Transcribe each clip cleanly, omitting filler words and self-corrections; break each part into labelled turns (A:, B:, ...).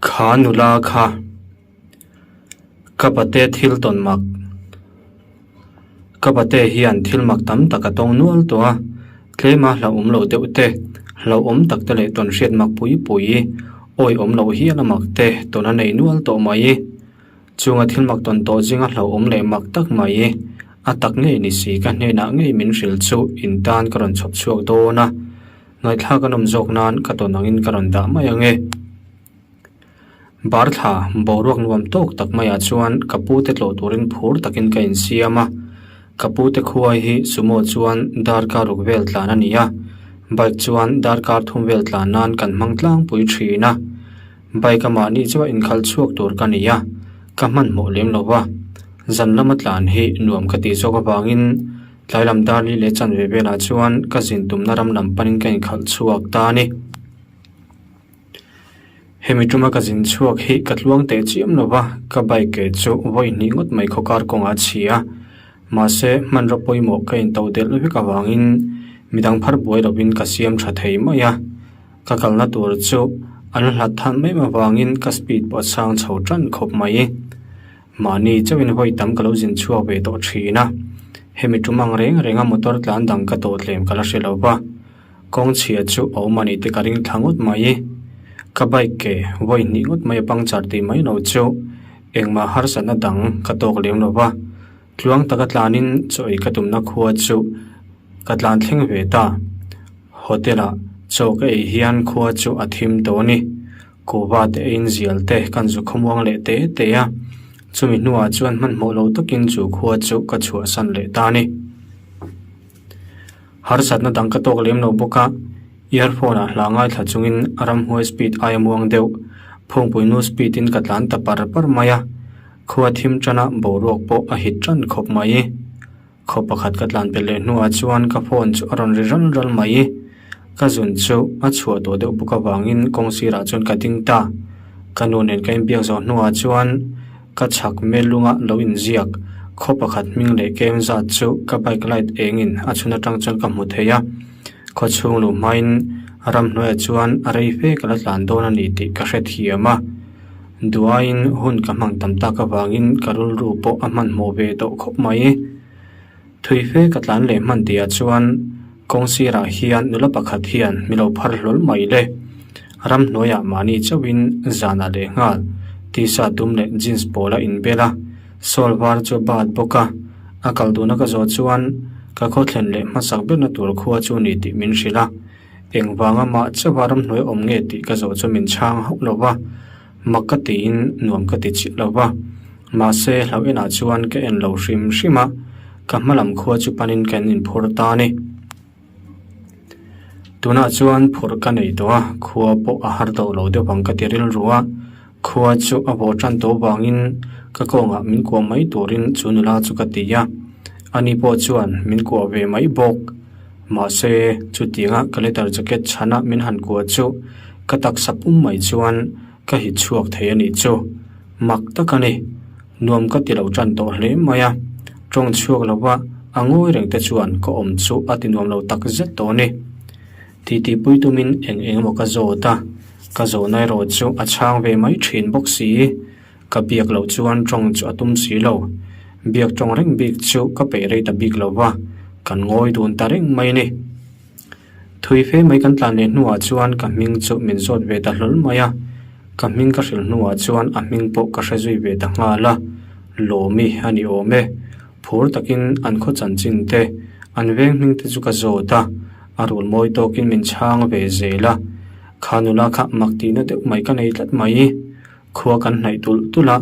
A: Kha nula kha ka pate thil tawn mak ka pate hian thil mak tam tak a tawng nual tawh a tlema hlauhawm loh deuh te hlauhawm tak te leh tawn hriat mak pui pui awihawm loh hian a mak te tawn a nei nual tawh mai. Chunga thil mak tawn tawh zinga hlauhawm leh mak tak mai a tak ngei ni si ka hnenah ngei min hrilh chu in tan ka rawn chhawp chhuak dawn a, ngaihthlak a nawm zawk nan ka tawn angin ka rawn dah mai ang e. Bar thla boruak nuam tawk tak maiah chuan ka pu te tlawh turin phur takin ka insiam a, ka pu te khuai hi sumo chuan darkar ruk vel tlan a ni a, bike chuan darkar thum vel tlan nan kan hmang tlangpui thin a. Bike a mahni chu a inkhalh chhuak tur ka ni a, ka hmanhmawh lem lo va. Zan lama tlan hi nuam ka tih zawk avangin tlai lam dar li leh chanve velah chuan ka zin tumna ram lam panin ka inkhalh chhuak ta a ni. Hemi tuma ka zin chhuak hi ka tluang teh chiam lo va, ka bike ke chu vawi hnih ngawt mai khawkar kawngah a chhi a. Mahse, hmanraw pawimawh ka intoh delh vek avangin midang phar buai lovin ka siam tha thei mai a. Ka kalna tur chu an hlat than mai avangin ka speed pawh a chhang chho tan khawp mai. Mahni chauhin vawi tam ka lo zin chhuak ve tawh thin a, hemi tum ang reng renga motor tlan dang ka tawh tlem ka la hre lo va, kawng chhia chu a awm a ni te ka ring thla ngawt mai. Ka bike ke vawi hnih ngawt mai a puncture tih mai lo chu engmah harsatna dang ka tawk lem lo va, tluang taka tlanin chaw ei ka tumna khua chu ka tlan thleng ve ta. Hotel-ah chaw ka ei hian khua chu a thim tawh a ni. Kuhva te eiin zial te kan zu khawmuang leh te te a, chumi hnuah chuan hmanhmawh lo takin chu khua chu ka chhuahsan leh ta a ni. Harsatna dang ka tawk lem lo bawk a, earphone-ah hla ngaithla chungin ramhuai speed aia muang deuh phungpuinu speed-in ka tlan ta par par mai a, khua thim tana boruak pawh a hit tan khawp mai. Khaw pakhat ka tlan pe leh hnuah chuan ka phone chu a rawn ri ral ral mai. Ka zun chu a chhuah tawh deuh bawk avangin kawng sirah chuan ka ding ta. Ka nu nen ka inbiak zawh hnuah chuan ka chhak melunga lo inziak khaw pakhat hming leh kem zat chu ka bike light engin a chhun atang chuan ka hmu thei a. Khaw chhung luh hmain ramhnuaiah chuan a rei fe ka la tlan dawn a ni tih ka hrethiam a. Duaiin hun ka hmang tam tak avangin ka rilru pawh a hmanhmawh ve tawh khawp mai. Thui fe ka tlan leh hman tihah chuan kawng sirah hian nula pakhat hian mi lo phar hlawl mai le. Ramhnuaiah mahni chauhin zanah leh nghal t-shirt dum leh jeans pawl a inbel a, shawl var chu a bat bawk a. A kal duhna ka zawh chuan ka khawthlen leh hmasak berna tur khua chu ni tih min hrilh a. Engvanga mah chauha ramhnuai awm nge tih ka zawh chu min chhang hauh lo va, mak ka tiin nuam ka ti chiah lo va. Mahse, hlauh enah chuan ka en lo hrim hrim a, ka hma lam khua chu panin kan inphur ta a ni. Tunah chuan phurh ka nei tawh a, khua pawh a har tawh lo deuh ang ka ti rilru a, khua chu a vawh tan tawh vangin ka kawngah min kuah mai turin chu nula chu ka ti a, ani pawh chuan min kuah ve mai bawk. Mahse, chutianga ka leather jacket chhana min han kuah chu ka taksa pum mai chuan ka hit chhuak thei a nih chu. Mak tak a ni. Nuam ka ti lo tan tawh hle mai a. Tawng chhuak lova a ngawi reng te chuan ka awm chu a ti nuam lo tak zet tawh a ni. Titipui tumin eng eng emaw ka zawt a, ka zawhna erawh chu a chhang ve mai thin bawk si. Ka biak loh chuan tawng chu a tum si lo. Biak tawng reng bik chu ka peih rei ta bik lo va, kan ngawi dun ta reng mai a ni. Thui fe mai kan tlan leh hnuah chuan ka hming chu min zawt ve ta hlawl mai a, ka hming ka hrilh hnuah chuan a hming pawh ka hre zui ve ta nghal a, Lawmi a ni awm e. Phur takin an khaw chanchin te, an veng hming te chu ka zawt a, a rul mawi tawkin min chhang ve zel a. Kha nula kha mak tihna deuh mai ka nei tlat mai. Khua kan hnaih tulh tulh a,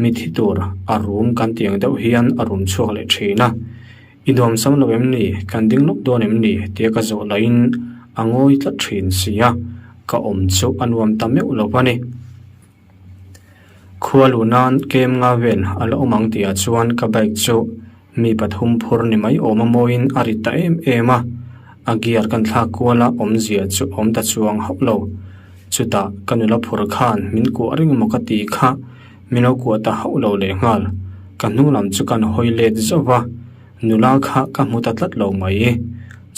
A: mithi tur a rum kan tih ang deuh hian a rum chhuak leh thin a. I nuam sam lo em ni? Kan ding lawk dawn em ni? tia ka zawh laiin a ngawi tlat thin si a, ka awm chu a nuam ta meuh lo a ni. Khua luh nan kem nga vel a la awm ang tihah chuan ka bike chu mi pathum phur ni mai awm a mawiin a rit ta em em a, a gear kan thlak kual a awmzia chu awm ta chuang hauh lo. Chutah ka nula phur khan min kuah reng emaw ka ti kha min lo kuah ta hauh lo leh nghal. Ka hnung lam chu kan hawi let zauh va, nula kha ka hmu ta tlat lo mai.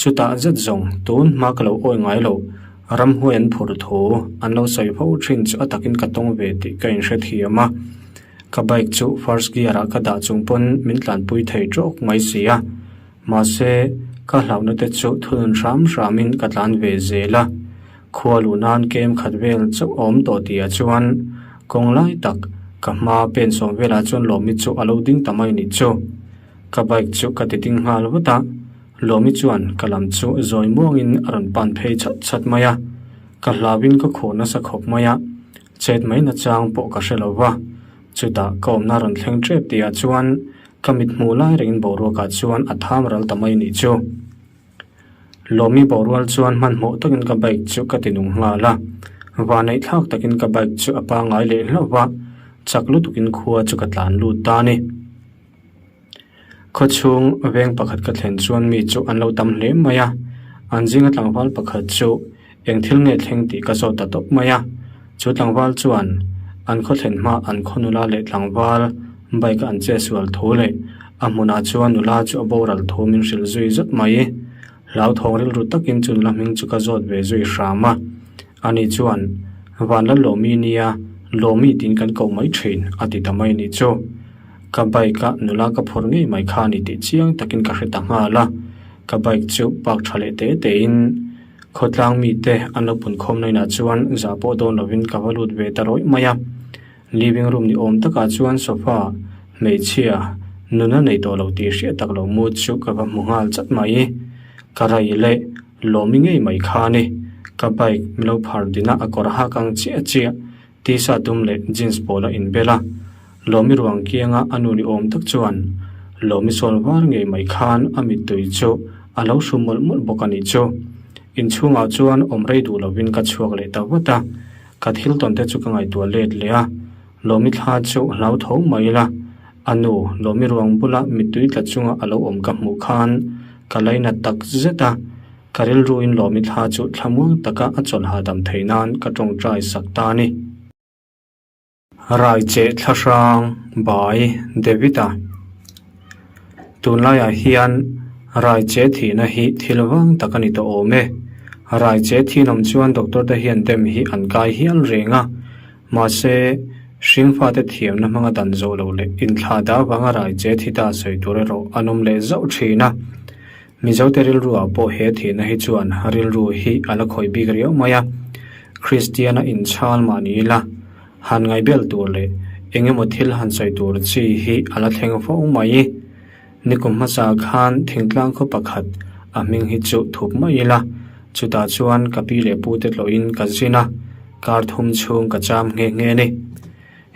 A: Chutah zet zawng tun hma ka lo awi ngai lo. Ramhuai an phur thu an lo sawi fo thin chu a takin ka tawng ve tih ka inhrethiam a. Ka bike chu first gear ah ka dah chung pawn min tlanpui thei tawk mai si a. Mahse, ka hlauhna te chu thunun hram hramin ka tlan ve zel a. Khua luh nan kem khat vel chauh a awm tawh tihah chuan kawng lai tak ka hma pen sawm velah chuan Lawmi chu a lo ding ta mai nih chu. Ka bike chu ka ti ding nghal vat a, Lawmi chuan ka lam chu zawi muangin a rawn pan phei chhat chhat mai a. Ka hlauhin ka khaw nasa khawp mai a, chet mai nachang pawh ka hre lo va. Chutah ka awmna rawn thleng tep tihah chuan ka mit hmuh lai rengin boruakah chuan a tham ral ta mai nih chu. Lawmi borual chuan hmanhmawh takin ka bike chu ka ti nung nghal a, vaneih thlak takin ka bike chu a pangngai leh hlauh va, chak lutukin khua chu ka tlan lut ta a ni. Khaw chhung veng pakhat ka thlen chuan mi chu an lo tam hle mai a, an zinga tlangval pakhat chu eng thil nge thleng tih ka zawt ta tawp mai a, chu tlangval chuan an khaw thlen hma an khaw nula leh tlangval bike a an che sual thu leh a hmunah chuan nula chu a boral thu min hrilh zui zat mai. Hlauthawng rilru takin chu nula hming chu ka zawt ve zui hram a, ani chuan Vanla Lawmi nia Lawmi tiin kan koh mai thin a ti ta mai nih chu. Ka bike a nula ka phur ngei mai kha a ni tih chiang takin ka hre ta nghal a, ka bike chu park tha leh te tein khawtlang mite an lo punkhawm na inah chuan zah pawh dawn lovin ka va lut ve ta rawih mai a. Living room ni awm takah chuan sofa hmeichhia nuna nei tawh lo tih hriat tak lo mu chu ka va hmu nghal chat mai. Ka rai leh lawmi ngei mai kha a ni. Ka bike min lo phar din a a kawr hak ang chiah chiah t-shirt dum leh jeans pawl a inbel a. Lawmi ruang kianga a nu ni awm tak chuan Lawmi sawl var ngei mai khan a mittui chu a lo hru mawlh mawlh bawk a nih chu. Inchhungah chuan awm rei duh lovin ka chhuak leh ta vat a. Ka thil tawn te chu ka ngaihtuah let leh a, Lawmi thla chu hlau tho mai ila, a nu Lawmi ruang bula mittui tla chunga a lo awm ka hmuh khan ka lainat tak zet a, ka rilruin Lawmi thla chu thlamuang taka a chawlh hahdam theih nan ka tawngtai sak ta a ni. Raicheh Thlahrang Bai David-a Tunlaiah hian Raicheh thihna hi thil vang tak a ni tawh awm e. Raicheh thinawm chuan doctor te hian dem hi an kai hial reng a, mahse hringfate thiamna hmanga dan zawh loh leh inthlah dah avanga Raicheh thi ta sawi tur erawh an awm leh zauh thin a. Mizote rilruah pawh he thihna hi chuan rilru hi a la khawih bik riau mai a, Kristiana inchhal mah ni ila, han ngaihbel tur leh eng emaw thil han sawi tur chi hi a la thleng fo mai. Nikum hmasa khan thingtlang khaw pakhat a hming hi chu thup mai ila, chutah chuan ka pi leh pute tlawhin ka zin a, kar thum chhung ka cham nghe nghe a ni.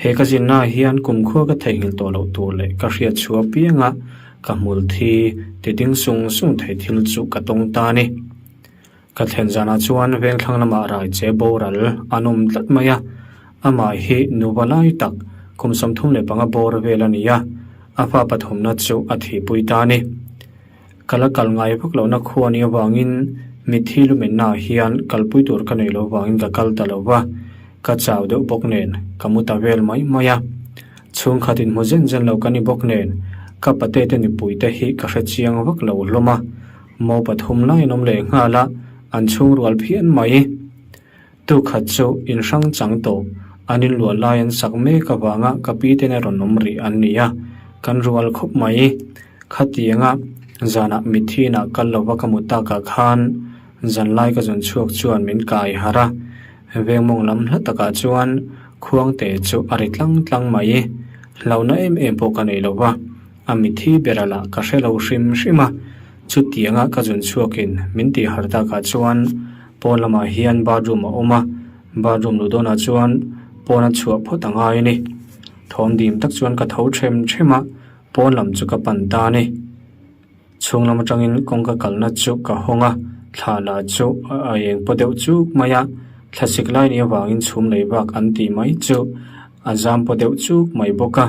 A: He ka zinna hian kumkhua ka theihnghilh tawh loh tur leh ka hriat chhuah apianga ka hmul thi ti ding sung sung thei thil chu ka tawng ta a ni. Ka thlen zanah chuan vengthlang lamah rai che boral an awm tlat mai a, amah hi nuva lai tak kum 35 bawr vel a ni a, a fa pathumna chu a thihpui ta a ni. Ka la kal ngai vak lohna khua nih avangin mitthi lumennaah hian kalpui tur ka nei lo vangin ka kal ta lo va, ka chau deuh bawk nen ka mu ta vel mai mai a. Chhungkhat inhmu zen zen lo ka ni bawk nen ka pate te nupui te hi ka hre chiang vak lo hlawm a, mo pathum lai an awm leh nghal a, an chhung rual phian mai. Tukhat chu in hrang chang tawh, an inluah lai an sak mek avanga ka pi ten a rawn awm rih an ni a, kan rual khawp mai. Khatianga zanah mitthi inah kal lova ka mu takah khan zanlai ka zawn chhuak chuan min kai harh a, vengmawng lam hla takah chuan khuangte chu a ri tlang tlang mai. Hlauhna em em pawh ka nei lo va, a mitthi bera lah ka hre lo hrim hrim a, chutianga ka zawn chhuakin min tih harh takah chuan pawn lamah hian bathroom a awm a, bathroom luh dawnah chuan pawna chhuah phawt a ngai a ni. Thawm dim tak chuan ka tho them them a. Pawn lam chu ka pan ta a ni. Chhung lam atangin kawngka kalna chu ka hawng a, thla lah chu a eng paw deuh chuk mai a, thlasik lai ni avangin chhum lei bak an tih mai chu a zam paw deuh chuk mai bawk a,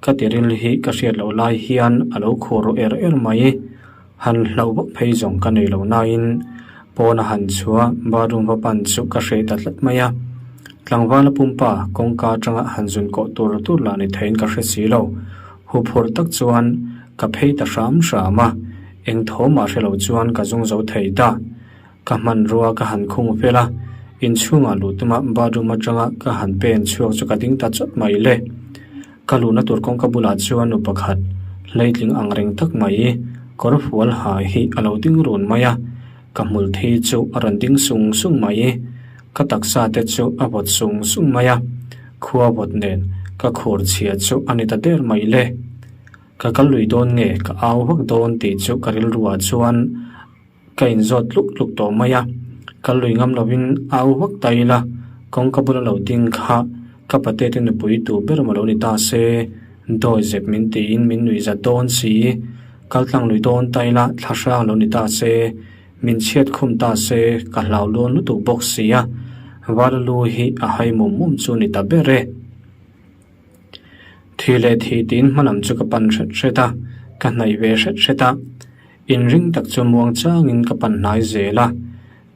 A: ka tiril hi ka hriat loh lai hian a lo khur ru er er mai. Han hlauh vak phei zawng ka nei lo nain pawn a han chhuah bathroom va pan chu ka hreh ta tlat mai a. Tlangvala pumpa kawngka atanga han zun kawh tur tur lah ni theiin ka hre si lo. Huphurh tak chuan ka phei ta hram hram a, eng thaw mah hre lo chuan ka zung zo thei ta. Ka hmanrua ka han khung fel a. Inchhungah luh tuma bathroom atanga ka han pen chhuak chu ka ding ta chawt mai le. Ka luhna tur kawngka bulah chuan nu pakhat hleitling ang reng tak mai kawr fual ha hi a lo ding run mai a, ka hmul thi chu a rawn ding sung sung mai. Ka taksa te chu a vawt sung sung mai a, khua vawt nen ka khur chhia chu a ni ta der mai le. Ka kal lui dawn nge ka au vak dawn tih chu ka rilruah chuan Ka inzawt tluk tluk tawh mai a, ka lui ngam lovin au vak ta ila, kawngka bula lo ding kha ka pate te nupui tu ber maw lo ni ta se, dawi zep min tiin min nuih zat dawn si, kal tlang lui dawn ta ila thla hrang lo ni ta se, min chhiat khum ta se ka hlau luan lutuk bawk si a, vala lu hi a hai mum mum chu ni ta ber e. Thi leh thi tiin hmalam chu ka pan hret hret a, ka hnaih ve hret hret a. Inring tak chu muang changin ka pan hnai zel a,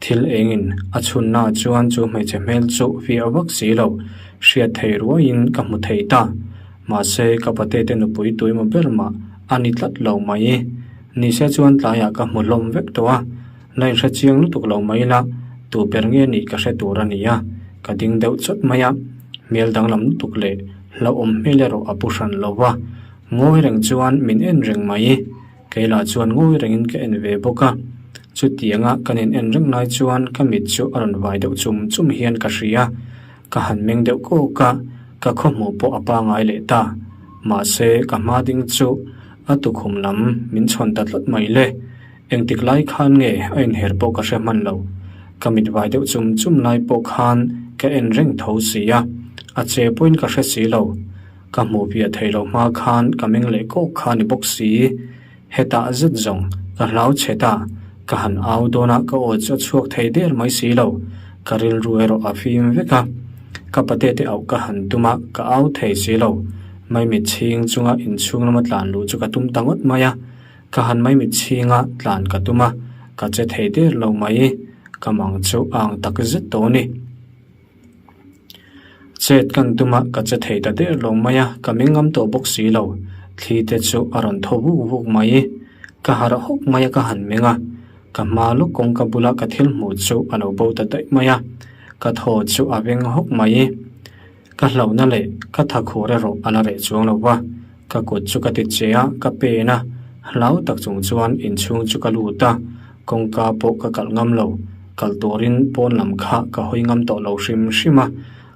A: thil engin a chhunna chuan chu hmeichhe hmel chu fiah vak si lo, hriat thei ruaiin ka hmu thei ta. Mahse, ka pate te nupui tuimaw ber mah a ni tlat lo mai. Nise chuan tlaiah ka hmu hlawm vek tawh a, la inhre chiang lutuk lo mai la, tu ber nge nih ka hre tur a ni a, ka ding deuh chawt mai a, hmel danglam lutuk leh hlauhawm hmel erawh a pu hran lo va, ngawi reng chuan min en reng mai. Kei lah chuan ngawi rengin ka en ve bawk a, chutianga kan in en reng lai chuan ka mit chu a rawn vai deuh chum chum hian ka hria, ka han meng deuh kawk a, ka khawhmuh pawh a pangai leh ta. Mahse, ka hma ding chu a tukhum lam min chhawn ta tlat mai le. Engtik lai khan nge a inher pawh ka hre hman lo. Ka mit vai deuh chum chum lai pawh khan ka en reng tho si a, a che pawhin ka hre si lo. Ka hmuh piah theih loh hma khan ka meng leh kawk kha ni bawk si. Hetah zet zawng ka hlau chhe ta, ka han au dawn a ka aw chu a chhuak thei der mai si lo. Ka rilru erawh a fim vek a, ka pate te auh ka han tum a, ka au thei si lo. Maimit chhing chunga inchhung lama tlan luh chu ka tum ta ngawt mai a. Ka han maimit chhinga tlan ka tum a, ka che thei der lo mai. Ka mang chu a ang tak zet tawh a ni. Chet kan tum a, ka che thei ta der lo mai a, ka meng ngam tawh bawk si lo. Thli te chu a rawn thaw vuk vuk mai. Ka harh hawk mai a ka han meng a, ka hma lawk kawngka bula ka thil hmuh chu a lo bo ta daih mai a, ka thaw chu a veng hawk mai. Ka hlauhna leh ka thakhur erawh a la reh chuang lo va, ka kut chu ka ti che a, ka pen a, hlau tak chung chuan inchhung chu ka lut a, kawngka pawh ka kalh ngam lo, kalh turin pawn lam kha ka hawi ngam tawh lo hrim hrim a,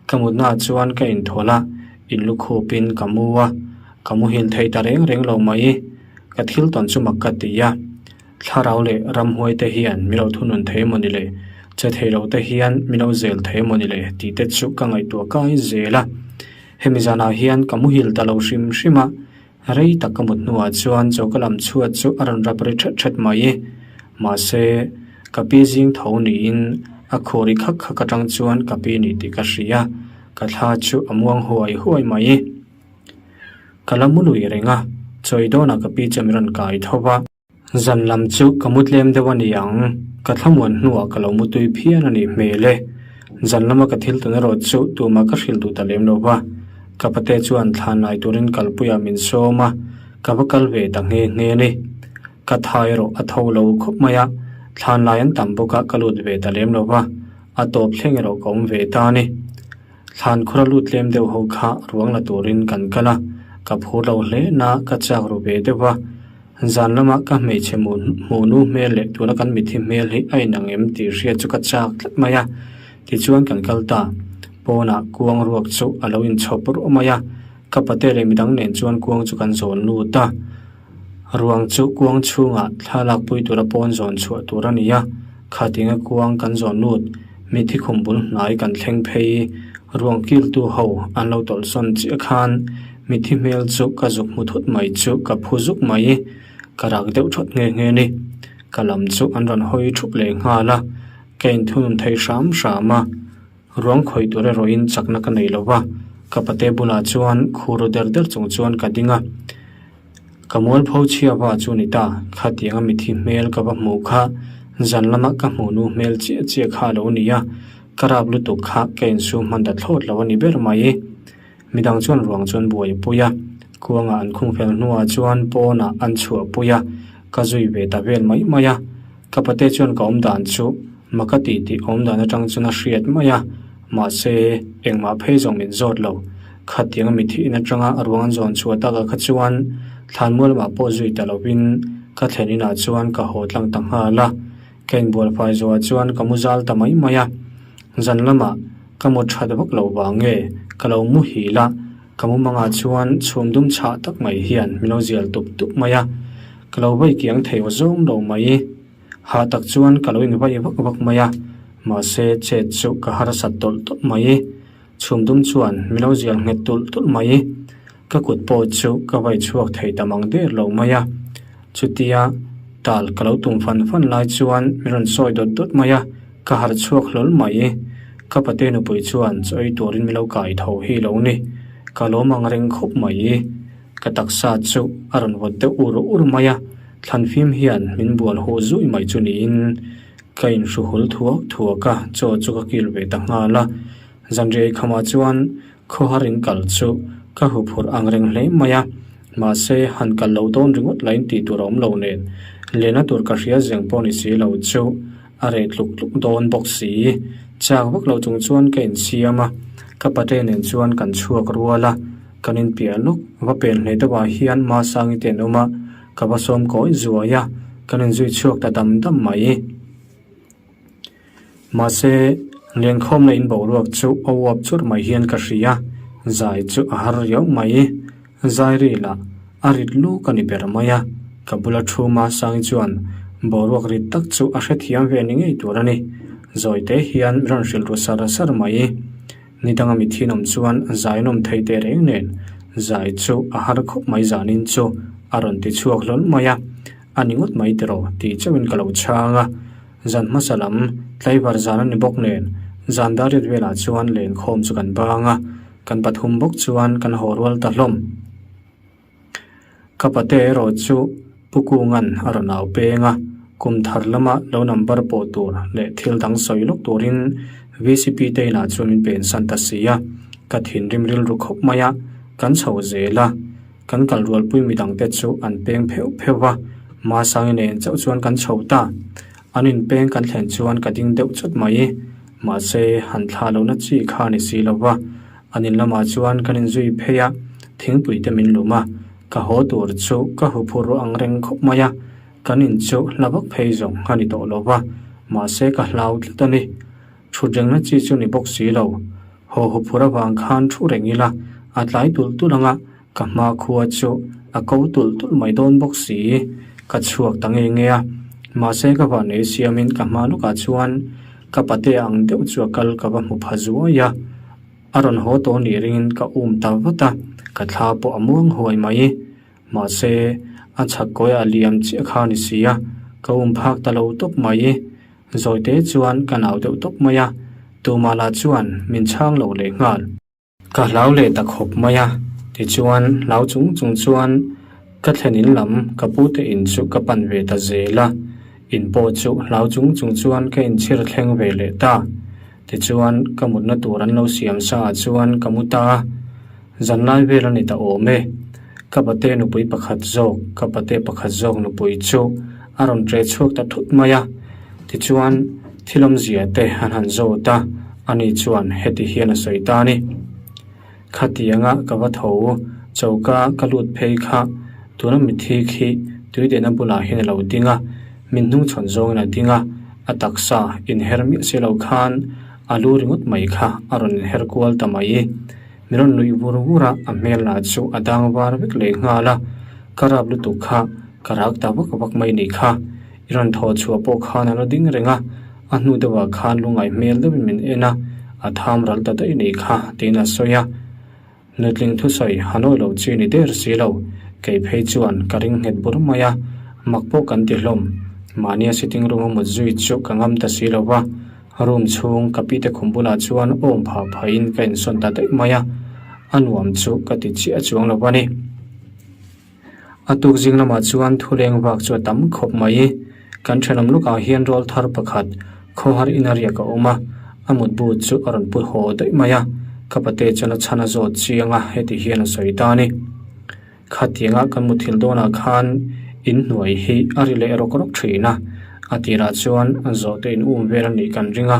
A: ka mutna ah chuan ka inthawl a, inlukhupin ka mu a, ka muhil thei ta reng reng lo mai, ka thil tawn chu mak ka ti a. Thlarau leh ramhuai te hian mi lo thunun thei emaw ni le, che thei lo te hian mi lo zel thei emaw ni le tih te chu ka ngaihtuah kai zel a. Hemi zanah hian ka muhil ta lo hrim hrim a, rei tak ka mut hnuah chuan choka lam chhuat chu a rawn rap ri thet thet mai. Mahse, ka pi zing tho niin a khur i khak khak atang chuan ka pi ni tih ka hria, ka thla chu a muang huai huai mai. Ka la mu lui reng a, chawi dawnah ka pi chu min rawn kai tho va. Zan lam chu ka mu tlem deuh a ni ang, ka thlamuan hnuah ka lo mu tui phian a nih hmel e. Zan lama ka thil tun erawh chu tumah ka hrilh duh ta lem lo va. Ka pate chuan thlan lai turin kalpuiah min sawm a, ka va kal ve ta nghe nghe a ni. Ka tha erawh a tho lo khawp mai a, thlan lai an tam bawk a ka lut ve ta lem lo va, a tawp thleng erawh ka awm ve ta a ni. Thlan khura lut tlem deuh ho kha ruang la turin kan kal a, ka phur lo hle na ka chak ru ve deuh va. Zan lama ka hmeichhe hmuh nu hmel leh tuna kan mithi hmel hi a inang em tih hriat chu ka chak tlat mai a. Tichuan kan kal ta. Pawnah kuang ruak chu a lo inchhawp ruah mai a, ka pate leh midang nen chuan kuang chu kan zawn lut a. Ruang chu kuang chhungah thla lakpui tura pawn zawn chhuah tur a ni a, khatinga kuang kan zawn lut, mithi khum bul hnai kan thleng phei. Ruang kiltu ho an lo tawlhsawn chiah khan mithi hmel chu ka zuk hmu thut mai chu ka phu zuk mai, ka rak deuh thawt nghe nghe ni. Ka lam chu an rawn hawi thup leh nghal a, ka inthunun thei hram hram a. Ruang khawih tur erawhin chakna ka nei lo va, ka pate bulah chuan khur ru der der chung chuan ka ding a. Ka mualpho chhia va chu ni ta, khatianga mithi hmel ka va hmuh kha zan lama ka hmuh nu hmel chiah chiah kha a lo ni a, ka rap lutuk kha ka insum hman ta thlawt lo a ni ber mai. Midang chuan ruang chuan buai a pui a, kuangah an khung fel hnuah chuan pawnah an chhuah pui a, ka zui ve ta vel mai mai a. Ka pate chuan ka awm dan chu. Maka tih tih awm dan atang chuan a hriat mai a, mahse engmah phei zawng min zawt lo. Khatiang a mithihin atanga a ruang an zawn chhuah takah kha chuan thlanmual lamah pawh zui ta lovin ka thlen inah chuan ka haw tlang ta nghal a. Ka inbual fai zawhah chuan ka mu zal ta mai mai a. Zan lamah ka mu that vak lo vang nge ka lo muhil a, ka mumangah chuan chhum dum chhah tak mai hian min lo zial tup tup mai a. Ka lo vawi kiang thei aw zawng lo mai. Hah tak chuan ka lo invai vak vak mai a, mahse chet chu ka harsat tawlh tawlh mai. Chhum dum chuan min lo zial nghet tulh tulh mai. Ka kut pawh chu ka vai chhuak thei ta mang der lo mai a. Chutia tal ka lo tum fan fan lai chuan min rawn sawi dawt dawt mai a, ka harh chhuak hlawl mai. Ka pate nupui chuan chaw ei turin min lo kai tho hi lo ni. Ka lawm ang reng khawp mai. Ka taksa chu a rawn vawt deuh ur ur mai a, thlanfim hian min bual huh zui mai chu niin ka inhru hul thuak thuak a, chaw chu ka kil ve ta nghal a. Zanriai khamah chuan khawhar in kal chu ka huphurh ang reng hle mai a, mahse han kal lo dawn ringawt lain tih tur a awm lo nen, lehna tur ka hria zeng pawh ni si lo chu a reh tluk tluk dawn bawk si. Chak vak lo chung chuan ka insiam a, ka pate nen chuan kan chhuak rual a. Kan inpiah lawk, va pen hle deuhah hian Masangi te an awm a, ka va sawm kawi zuai a, kan inzui chhuak ta dam dam mai. Mahse, lenkhawmna in boruak chu a uap churh mai hian ka hria, zai chu a har riau mai. Zai ril ah a rit luk a ni ber mai a, ka bula thu Masangi chuan boruak rit tak chu a hrethiam ve ni ngei tur a ni. Zawite hian rawn hrilh ru sar sar mai. Ni danga mi thinawm chuan zai nawm thei teh reng nen zai chu a har khawp mai zanin chu a rawn ti chhuak hlawl mai a, a ni ngawt mai tiraw tih chauhin ka lo chhang a. Zan hmasa lam tlaivar zan a ni bawk nen zan dariat velah chuan lenkhawm chu kan bang a, kan pathum bawk chuan kan haw rual ta hlawm. Ka pate erawh chu Pu Kunga'n a rawn au peng a, kum thar lama lo number pawh tur leh thil dang sawi lawk turin VCP te inah chuan min pensan ta si a, ka thinrim rilru khawp mai a, kan chho zel a, kan kal rualpui midangte chu an peng pheuh pheuh va, Masangi nen chauh chuan kan chho ta. An inpeng kan thlen chuan ka ding deuh chawt mai, mahse han thlah lohna chi kha a ni si lo va, An in lamah chuan kan inzui phei a, thingpui te min lum a, ka haw tur chu ka huphur ruah ang reng khawp mai a, kan in chu hla vak phei zawng a ni tawh lo va, mahse ka hlau tlat a ni. Thut rengna chi chu ni bawk si lo, haw huphur avang khan thu reng ila a tlai tulh tulh ang a, ka hma khua chu a ko tulh tulh mai dawn bawk si, ka chhuak ta nge nge a, mahse ka vanei siamin ka hma lawkah chuan ka pate ang deuh chu a kal ka va hmu pha zuai a. A rawn haw tawh nih ringin ka um ta vat a, ka thla pawh a muang huai mai. Mahse, a chhak kawi a liam chiah kha a ni si a, ka um phak ta lo tawp mai. Zawite chuan ka nau deuh tawp mai a, tumah lah chuan min chhang lo leh nghal. Ka hlau leh ta khawp mai a, tichuan hlau chung chung chuan ka thlen in lam ka pute in chu ka pan ve ta zel a, in pawh chu hlau chung chung chuan ka inchhir thleng ve leh ta. Tichuan, ka mutna tur an lo siam sa ah chuan ka mu ta a, zanlai vel a ni ta awm e. Ka pate nupui pakhat zawk, ka pate pakhat zawk nupui chu a rawn ṭe chhuak ta thut mai a. Tichuan, thil awmzia te an han zawt a, ani chuan heti hian a sawi ta a ni. Khatianga ka va tho, choka ka lut phei kha tuna mithi khi tuidehna bulah hian a lo ding a, min hnungchhawn zawngin a ding a, a taksa inher miah si lo khan a lu ringawt mai kha a rawn inher kual ta mai. Mi rawn nuih vur vur a, a hmel lah chu a dang var vek leh nghal a, ka rap lutuk kha ka rak ta vak vak mai nih kha. I rawn thaw chhuah pawh khan a la ding reng a, a hnu deuhah khan lungngaih hmel deuhin min en a, a tham ral ta daih nih kha tiin a sawi a. Nutling thusawi Hanoi lo chi ni der si lo, kei phei chuan ka ring nghet bur mai a, mak pawh kan ti hlawm. Mahnia sitting room a mut zui chu ka ngam ta si lo va, room chhung ka pite khum bulah chuan awm phah phahin ka insawn ta daih mai a, a nuam chu ka ti chiah chuang lo a ni. A tuk zing lamah chuan thuleng vak chu a tam khawp mai. Kan thenawm lukah hian rawl thar pakhat khawhar in a riak a awm a, a mutbu chu a rawn pu haw daih mai a, ka pate chuan a chhan a zawt chiang a, heti hian a sawi ta a ni. Khatianga kan muthilh dawnah khan in hnuai hi a ri leh rawk rawk thin a. A tirah chuan zawhte in um vel a nih kan ring a,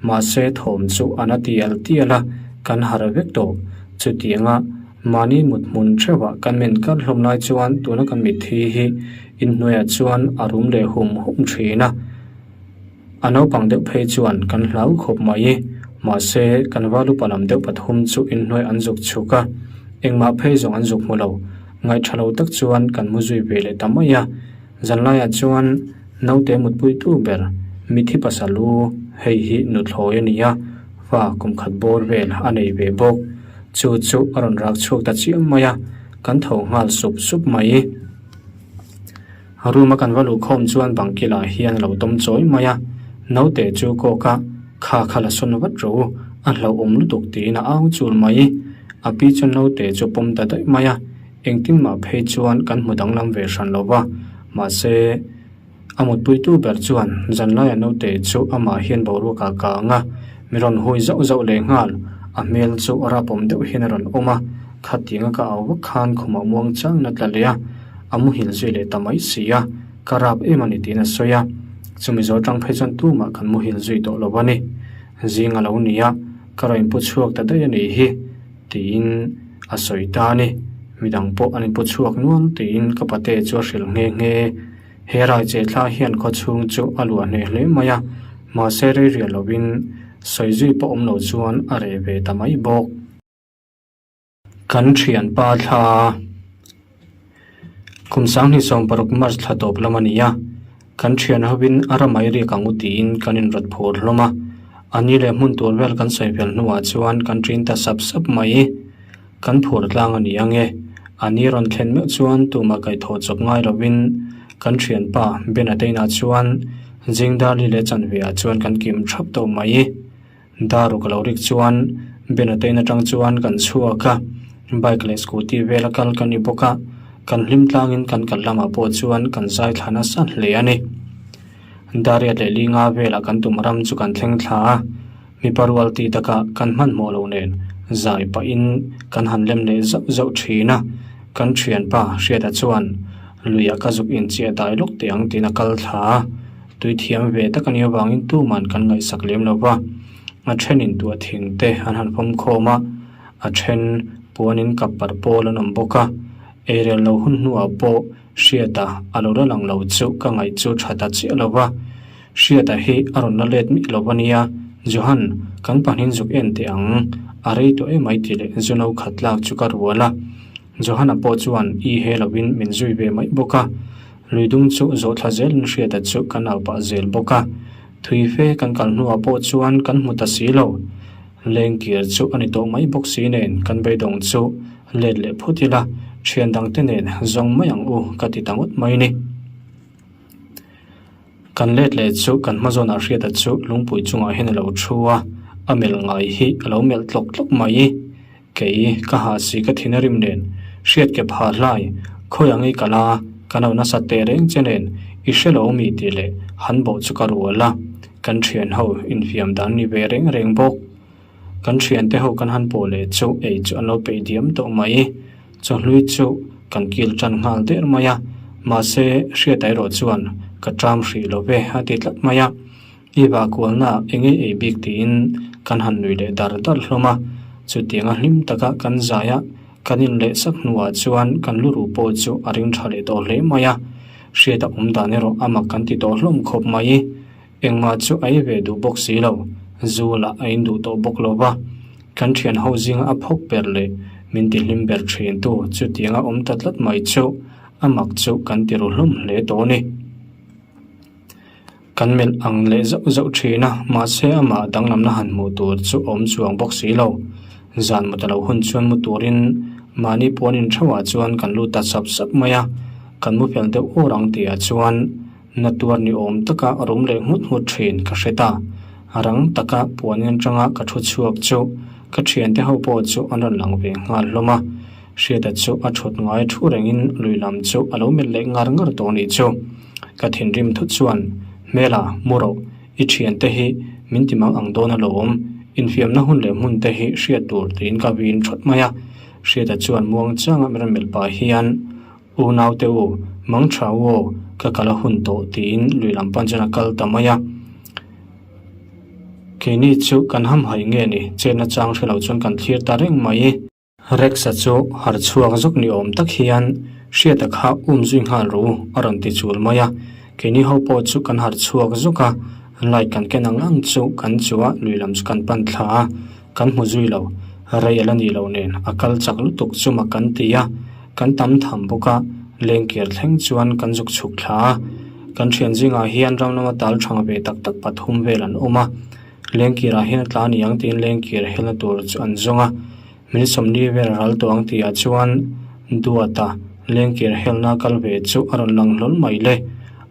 A: mahse thawm chu a na tial tial a, kan harh vek tawh. Chutianga mahni mut hmun theuhah kan men kar hlawm lai chuan tuna kan mitthi hi inhnuaiah chuan a rum leh hum hum thin a. A naupang deuh phei chuan kan hlau khawp mai. Mahse kan valupa lam deuh pathum chu inhnuai an zuk chhuk a, engmah phei zawng an zuk hmu lo. Ngaihṭha lo tak chuan kan mu zui ve leh ta mai a. Zanlaiah chuan naute mutpuitu ber mithi pasal u hei hi nuthlawi a ni a, fa kum khat bawr vel a nei ve bawk. Chu chu a rawn rak chhuak ta chiam mai a, kan tho nghal sup sup mai. Room a kan va luh khawm chuan bang kilah hian a lo tawm chawi mai a, naute chu kawk a, kha kha la sawn vat rawh u, a hlauhawm lutuk tiin a au chul mai. A pi chuan naute chu pawm ta daih mai a. Engtin mah phei chuan kan hmu danglam ve hran lo va, mahse a mutpuitu ber chuan zanlaia naute chu amah hian boruak ah kang a, mi rawn hui zauh zauh leh nghal, a hmel chu rapawm deuh hian a rawn awm a, khatianga ka au vak khan khumah muang changin a tla leh a, a muhil zui leh ta mai si a, ka rap em a ni tiin a sawi a, chumi zawh atang phei chuan tumah kan muhil zui tawh lo a ni, zing a lo ni a, ka rawn inpu chhuak ta daih a nih hi. Tiin a sawi ta a ni. Midang pawh an inpu chhuak nual tiin ka pate chu a hrilh nghe nghe. He rai che thla hian khaw chhung chu a luah hneh hle mai a, mahse rei riah lovin sawi zui pawh awm lo chuan a reh ve ta mai bawk. Kan thianpa thla Kum 2016 March thla tawp lam a ni a, kan thian hovin a ramai riak ang u tiin kan inrawt phur hlawm a, a ni leh hmun tur vel kan sawi fel hnuah chuan kan ṭin ta sap sap mai. Kan phur tlang a ni ang e, a ni rawn thlen meuh chuan tumah kaihthawh chawp ngai lovin kan thianpa Ben-a te inah chuan Zingdali leh Chanveah chuan kan kim thap tawh mai. Daru ka lo rik chuan Ben-a te in atang chuan kan chhuak a, bike leh scooty vela kal kan ni bawk a, kan hlim tlangin kan kal lamah pawh chuan kan zai thla nasa hle a ni. Dariat leh Linga velah kan tum ram chu kan thleng thla a, mipa rual tih takah kan hmanhmawh lo nen zai pahin kan han lem leh zauh zauh thin a, kan thianpa Hriata chuan luiah ka zuk inchiah dai lawk teh ang tiin a kal thla a. Tui thiam ve tak a nih avangin tuman kan ngaihsak lem lo va, a thenin tuah thing te an han fawm khawm a, a then puanin kap parh pawl an awm bawk a, eirel lo hun hnuah pawh Hriata a lo la lang lo chu ka ngaih chu tha ta chiah lo va, Hriata hi a rawn la let miah lo a nia, Johan, kan pahnin zuk en teh ang, a rei tawh emai tih leh zu no khat lak chu ka rual a, Johana pawh chuan i he lovin min zui ve mai bawk a. Lui dung chu zawh thla zelin Hriata chu kan au pah zel bawk a. Thui fe kan kal hnuah pawh chuan kan hmu ta si lo. Lengkir chu a ni tawh mai bawk si nen kan beidawng chu let leh phut ila, thian dangte nen zawng mai ang u ka ti ta ngawt mai ni. Kan let leh chu kan hma zawnah Hriata chu lungpui chungah hian a lo thu a, a melh ngai hi a lo melh tlawk tlawk mai. Kei ka ha si ka thin a rim nen, hriat ke pha hlai, khawi ang i kal a, ka no nasa teh reng che nen, i hre lo mi tih leh han bawh chu ka rual a, kan thian ho infiam dan ni ve reng reng bawk. Kan thian te ho kan han pawh leh chu ei chu an lo peih diam tawh mai, chawhlui chu kan kil tan nghal der mai a, mahse hriat erawh chuan ka ṭam hrih lo ve a ti tlat mai a. I vah kualna eng ei ei bik tiin kan han nui leh dar dar hlawm a, chutianga hlim taka kan zai a, kan in leh sak hnuah chuan kan lu ruh pawh chu a ring tha leh tawh hle mai a, hriat a awm dan erawh a mak kan ti tawh hlawm khawp mai. Engmah chu a ei ve duh bawk si lo, zu lah a in duh tawh bawk lo va, kan thian ho zinga a phawk ber leh min ti hlim ber thin tu chutianga awm ta tlat mai chu a mak chu kan ti ru hlawm hle tawh a ni. Kan melh ang leh zauh zauh thin a, mahse amah danglamna han hmuh tur chu a awm chuang bawk si lo. Zan mut a lo hun chuan mu turin mahni puan in theuhah chuan kan lut ta sap sap mai a, kan mu fel deuh awr ang tihah chuan na tuar ni awm taka rum leh nghut nghut thin ka hre ta. Rang taka puan in atanga ka thu chhuak chu ka thiante ho pawh chu an rawn lang ve nghal hlawm a, Hriata chu a thut ngai thu rengin lui lam chu a lo melh leh ngar ngar tawh a nih chu. Ka thinrim thut chuan, Hmela, mu rawh, i thiante hi min ti mang ang dawn alawm, infiamna hun leh hmun te hi hriat tur tiin ka vin thawt mai a. Hriata chuan muang changa min rawn melh pah hian, Unaute u, mang tha u aw, ka kal a hun tawh tiin lui lam pan chuan a kal ta mai a. Keini chu kan hamhaih nge ni, chetna chang hre lo chuan kan thlir ta reng mai. Rex-a chu harh chhuak zawk ni awm tak hian Hriata kha um zui nghal rawh u a rawn ti chul mai a. Keini ho pawh chu kan harh chhuak zawk a, light kan ken ang ang chu kan chu a lui lam chu kan pan thla a, kan hmu zui lo. Rei a la nih loh nen a kal chak lutuk chu mak kan ti a, kan tam tham bawk a, lengkir thleng chuan kan zuk chhuk thla a. Kan thian zingah hian ram lama tal thang ve tak tak pathum vel an awm a. Lengkirah hian a tla ni ang tiin lengkir helna tur chu an zawng a, min sawmli vel ral tawh ang tihah chuan Duata lengkir helna kal ve chu a rawn lang hlawl mai le.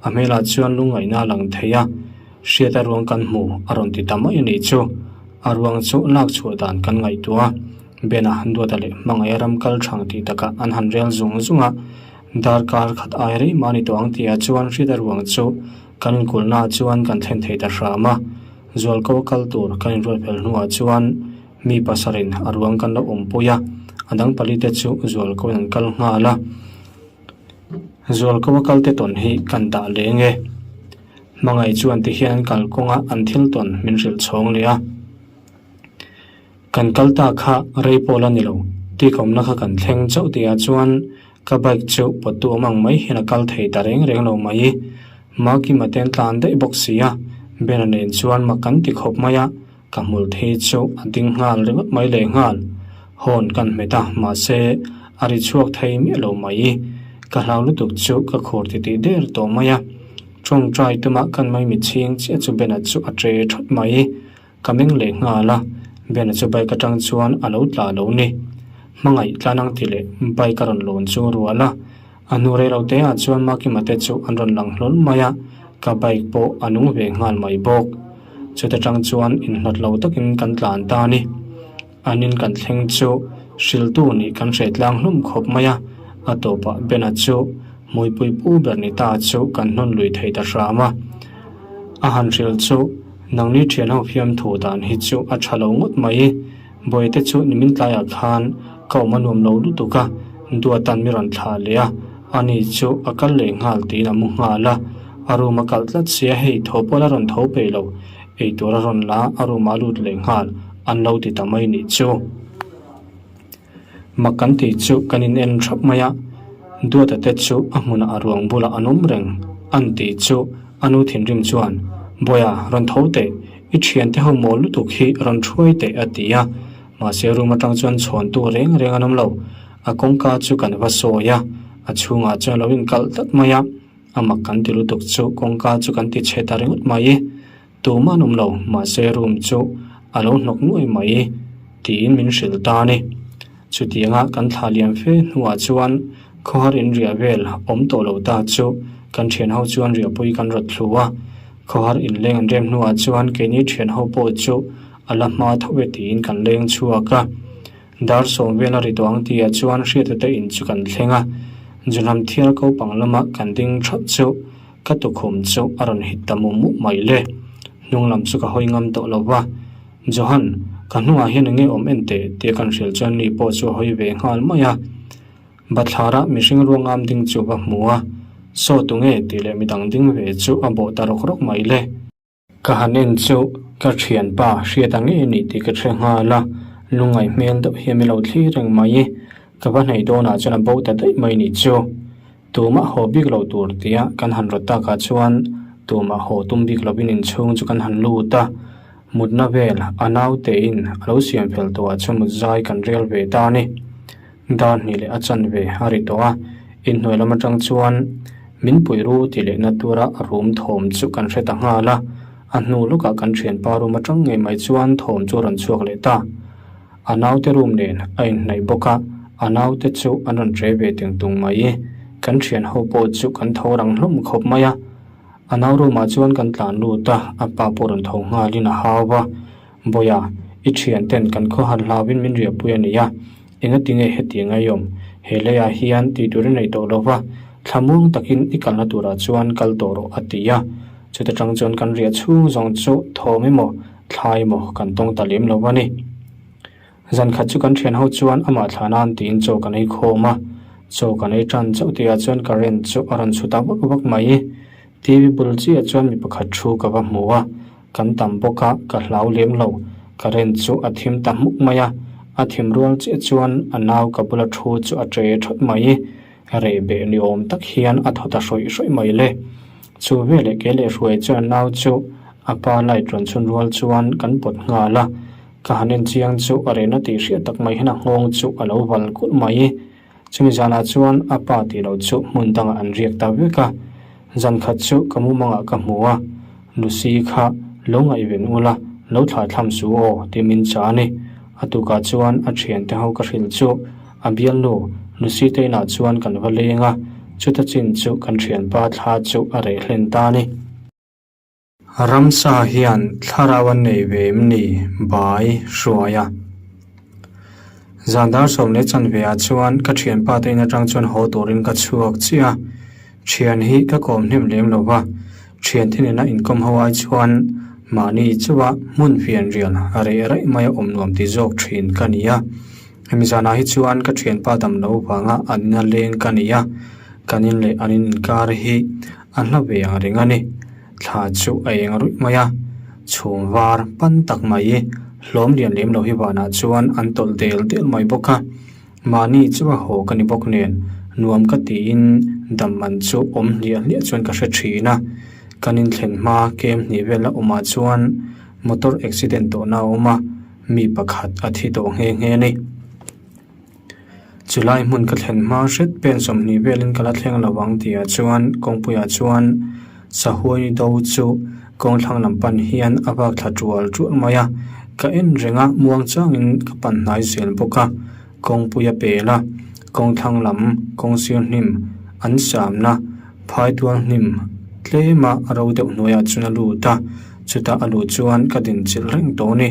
A: A hmelah chuan lungngaihna a lang thei a, hriat a ruang kan hmu a rawn ti ta mai a nih chu. A ruang chu lak chhuah dan kan ngaihtuah a, Bena Duata leh Hmangaih a ram kal thang tih takah an han rel zung zung a, darkar khat ai rei mah a ni tawh ang tihah chuan hriat a ruang chu Kan inkulhnaah chuan kan thlen thei ta hram a, zualko a kal tur kan inruat fel hnuah chuan mi pasarin a ruang kan lo awmpui a, a dang palite chu zualkoin an kal nghal a. Zualko a kalte tawn hi kan dah leng e. Hmangaih chuan tihian an kalkawnga an thil tawn min hrilh chhawng leh a. Kan kal ta kha rei pawh la ni lo, tik awmna kha kan thleng chauh tihah chuan ka bike chu pawttu awm ang mai hian a kal thei ta reng reng lo mai. Makima te an tlan daih bawk si a, Bena nen chuan mak kan ti khawp mai a, ka hmul thei chu a ding nghal ringawt mai leh nghal. Horn kan hmet a, mahse a ri chhuak thei miah lo mai. Ka hlau lutuk chu ka khur titih der tawh mai a, tawngtai tuma kan maimi chhing chiah chu Bena chu a che thawt mai. Ka meng leh nghal a, Bena chu bike atang chuan a lo tla lo ni. Hmangaih tlan ang ti leh bike a rawn lawn chu rual a. A hnu rei lo te ah chuan Makima te chu an rawn lang hlawl mai a, ka bike pawh a nung ve nghal mai bawk. Chuta tang chuan inhlat lo takin kan tlan ta a ni. An in kan thleng chu hriltu nih kan hre tlang hlum khawp mai a, a tawpah Bena chu hmuipui pu ber ni ta chu kan hnawn lui thei ta hram a. A han hrilh chu nangni thian ho fiam thu dan hi chu a tha lo ngawt mai. Bawihte chu nimin tlaiah khan ka awm a nuam lo lutuk a, Duatan mi rawn thlah leh a, ani chu a kal leh nghal tiin a mu nghal a, a room a kalh tlat sia hei tho pawh la rawn tho peih lo. Eitur a rawn la a room ah a lut leh nghal an lo ti ta mai nih chu. Mak kan tih chu kan in en thap mai a, Duata te chu a hmunah a ruang bulah an awm reng an tih chu a nu thinrim chuan Bawiha rawn tho teh, i thiante ho mawl lutuk hi rawn thuai teh a ti a, mahse room atang chuan chhawntu reng reng an awm lo, a kawngka chu kan va sawi a, a chhungah chuan a lo inkalh tlat mai a. A mak kan ti lutuk chu kawngka chu kan ti chhe ta ringawt mai. Tumah an awm lo, mahse room chu a lo hnawk nuai mai tiin min hrilh ta a ni. Chutianga kan thla liam fe hnuah chuan khawhar in riah vel awm tawh lo ta chu kan thian ho chuan riahpui kan rawt thlu a. Khawhar in leng an rem hnuah chuan keini thian ho pawh chu a la hma tho e tiin kan leng chhuak a. Dar sawm vel a ri tawh ang tihah chuan hriata te in chu kan thleng a, Junham thial ko pang lama kan ding thap chu ka tukhum chu a rawn hit ta mum mup mai le. Hnung lam chu ka hawi ngam tawh lo va, Johan, ka hnungah hian enge awm en teh tia kan hrilh chuan ni pawh chu a hawi ve nghal mai a. Bathlara mihring ruangam ding chu va hmu a, Saw tunge tih leh midang ding ve chu a bawh ta rawk rawk mai le. Ka han en chu ka thianpa hriat ang ngei a nih tih ka hre nghal a, lungngaih hmel deuh hian min lo thlir reng mai. Ka va hnaih dawnah chuan a bo ta daih mai nih chu. Tumah haw bik lo tur tia kan han rawt takah chuan tumah haw tum bik lovin inchhung chu kan han lut a, mutna vel a nautein a lo siam fel tawhah chuan mut zai kan rel ve ta a ni. Dar hnih leh a chanve a ri tawh a, inhnuai lam atang chuan min pui ru tih leh na tura a rum thawm chu kan hre ta nghal a, a hnu lawkah kan thianpa room atang ngei mai chuan thawm chu a rawn chhuak leh ta. A naute room nen a inhnaih bawk a, a naute chu an rawn tre ve teng tung mai. Kan thian ho pawh chu kan tho rang hlawm khawp mai a, a nau room ah chuan kan tlan lut a, a pa pawh rawn tho nghalin a hau va. Bawiha, i thian ten kan khawhar hlauin min riahpui a nia, engati nge hetiang a i awm? He leiah hian tih tur i nei tawh lo va, thlamuang takin i kalna turah chuan kal tawh rawh a ti a. Chuta tang chuan kan riah chhung zawng chu thawm emaw, thlai emaw kan tawng ta lem lo a ni. Zan khat chu kan thian ho chuan amah thla nan tiin chaw kan ei khawm a. Chaw kan ei tan chauh tihah chuan current chu a rawn chhu ta vak vak mai. TV bul chiah chuan mi pakhat thu ka va hmu a, kan tam bawk a, ka hlau lem lo. Current chu a thim ta hmuk mai a, a thim rual chiah chuan a nau ka bula thu chu a che thawt mai. Reh beh ni awm tak hian a thaw ta hrawih hrawih mai le. Chu veleh ke leh hruai chuan a nau chu a pa light rawn chhun rual chuan kan pawt nghal a, ka han en chiang chu a rehna tih hriat tak mai hian a nghawng chu a lo val kulh mai. Chumi zanah chuan a pa tih loh chu hmun dangah an riak ta vek a, zan khat chu ka mumangah ka hmu a, Lucy kha lo ngaihven ula, lo thlah thlam su aw tih min chah a ni. A tukah chuan a thiante ho ka hrilh chu a bialnu Lucy te inah chuan kan va leng a, chuta chin chu kan thianpa thla chu a reh hlen ta a ni. Ramsa hian thlarau an nei ve em ni? Bai hruai a. Zan dar sawm leh chanve ah chuan ka thianpa te in atang chuan haw turin ka chhuak chiah a, thian hi ka kawm hnem lem lo va, thiante nena inkawm ho ai chuan mahni chauha hmun fian rial a reh raih mai a awm nuam ti zawk thin ka ni a. Hemi zanah hi chuan ka thianpa dam lo vanga an ina leng ka ni a, kan in leh an in inkar hi a hla ve ang reng a ni. Thla chu a eng ruih mai a, chhum var pan tak mai hlawm lian lem lo hi vanah chuan an tawlh del del mai bawk a. Mahni chu a haw ka ni bawk nen nuam ka tiin dam man chu awm hliah hliah chuan ka hre thin a. Kan inthlen hma kem hnih vel a awmah chuan motor accident tawhna a awm a, mi pakhat a thi tawh nghe nghe a ni. Chulai hmun ka thlen hma hret pen 20 velin ka la thleng lo ang tihah chuan kawngpuiah chuan sahuai do chu kawng thlang lam pan hian a vak thla tual tual mai a, ka en reng a muang changin ka pan hnai zel bawk a, kawngpui a pel a, kawng thlang lam kawng sir hnim an samna phaitual hnim tlema a ro deuh hnuaiah chuan a lut a, chutah a luh chuan ka dinchilh reng tawh a ni,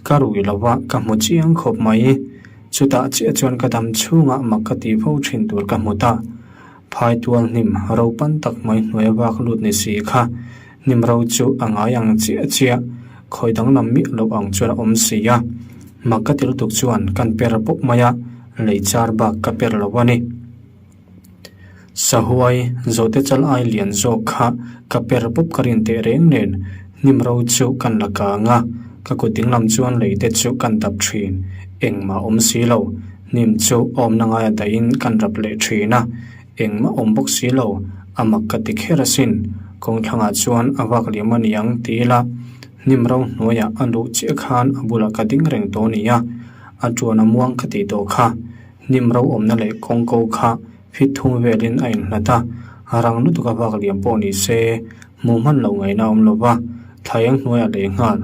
A: ka rui lo a ka hmu chiang khawp mai. Chutah chiah chuan ka dam chhungah mak ka tih fo thin tur ka hmu ta. Phaitual hnim ro pan tak mai hnuai a vak lut ni si kha. Hnim ro chu a ngai ang chiah chiah, khawi danglam miah loh ang chuan a awm si a. Mak ka ti lutuk chuan kan per pawp mai a, lei char bak ka per lo a ni. Sahuai zawhte chal ai lian zawk kha ka per pawp ka rin teh reng nen hnim ro chu kan la kang a, ka kut dinglam chuan lei te chu kan dap thin, engmah awm si lo, hnim chu awmna ngaia dahin kan rap leh thin a, engmah awm bawk si lo, a mak ka ti kher asin, kawng thlangah chuan a vak liam a niang ti ila, hnim ro hnuaiah a luh chiah khan a bulah ka ding reng tawh a ni a, a tuan a muang ka tih tawh kha. Hnim ro awmna leh kawngko kha fit thung velin a inhlat a, a rang lutuk a vak liam pawh ni se, hmuh hman loh ngaihna a awm lo va, thlaiang hnuaiah leh nghal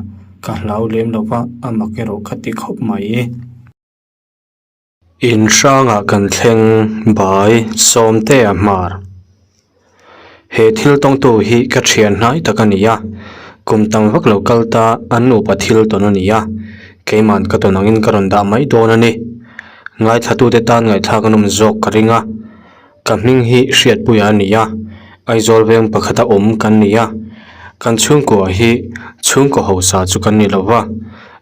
A: ka hlau lem lo va, a mak erawh ka ti khawp mai. In hrangah kan thleng bai Sawmtea hmar. He thil tawngtu hi ka thian hnai tak a ni a, kum tam vak lo kal ta an nupa thil tawn a ni a, keiman ka tawn angin ka rawn dah mai dawn a ni. Ngaithlatute tan ngaihthlak a nawm zawk ka ring a, ka hming hi Hriatpuia a ni a, Aizawl veng pakhata awm kan ni a, kan chhungkua hi chhungkaw hausa chu kan ni lo va,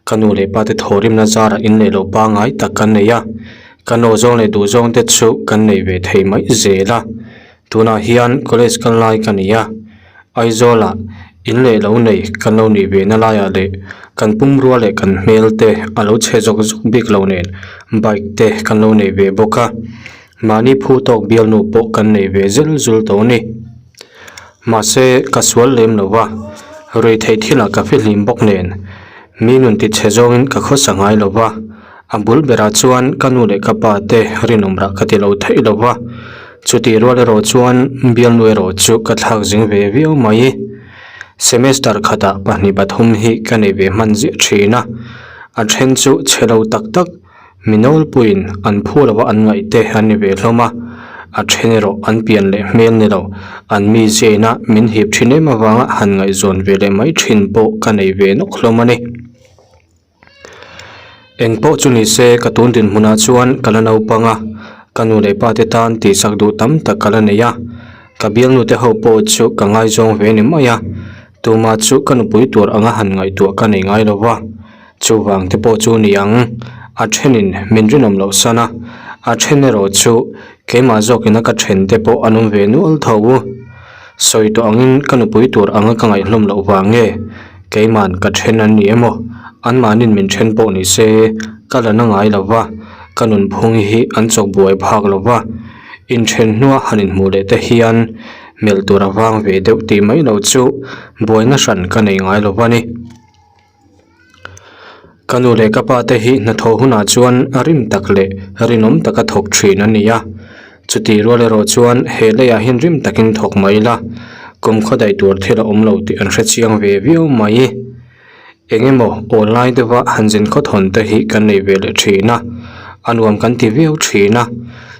A: ka nu leh pate thawhrimna zarah inneih loh pangngai tak kan nei a, ka naw zawng leh duh zawng te chu kan nei ve thei mai zel a. Tunah hian college kal lai ka ni a, Aizawlah in leh lo nei kan lo nih ve na laiah leh kan pumrua leh kan hmel te a lo chhe zawk zawk bik lo nen bike te kan lo nei ve bawk a, mahni phu tawk bialnu pawh kan nei ve zel zul tawh a ni. Mahse ka sual lem lo va, ruihtheih thilah ka fihlim bawk nen mi nun ti chhe zawngin ka khawsa ngai lo va, a bul berah chuan ka nu leh ka pa te rinawm rah ka ti lo theih lo va. Chutih rual erawh chuan bialnu erawh chu ka thlak zing ve viau mai. Semester khatah pahnih pathum hi ka nei ve hman ziah thin a, a then chu chhe lo tak tak, mi nawlpuiin an phu lova an ngaih te an ni ve hlawm a, a then erawh an pian leh hmel ni lo, an mi ziaina min hip thin em avanga han ngaihzawn ve leh mai thin pawh ka nei ve nawk hlawm a ni. Eng pawh chu ni se ka tun dinhmunah chuan ka la naupang a, ka nu leh pa te tan tihsak duh tam tak ka la nei a, ka bialnu te ho pawh chu ka ngaizawng ve ni mai a, tumah chu ka nupui tur anga han ngaihtuah ka nei ngai lo va, chuvang te pawh chu ni ang. A thenin min rinawm loh san a, a then erawh chu keimah zawkina ka thente pawh an awm ve nual tho. Sawi tawh angin ka nupui tur anga ka ngaihhlawm loh vang nge keima'n ka then an ni emaw anmahnin min then pawh ni se ka la na ngai lo va, ka nunphung hi an chawk buai phak lo va, inthen hnua han inhmuh leh te hian melh tur a vang ve deuh tih mai loh chu buaina hran ka nei ngai lo va ni. Ka nu leh ka pa te hi hnathawh hunah chuan rim tak leh rinawm taka thawk thin a ni a, chutih rual erawh chuan he leiah hian rim takin thawk mai ila, kum khaw daih tur thil a awm lo tih an hre chiang ve viau mai. Eng emaw awl lai deuha han zin khaw thawn te hi kan nei ve leh thin a, a nuam kan ti viau thin a,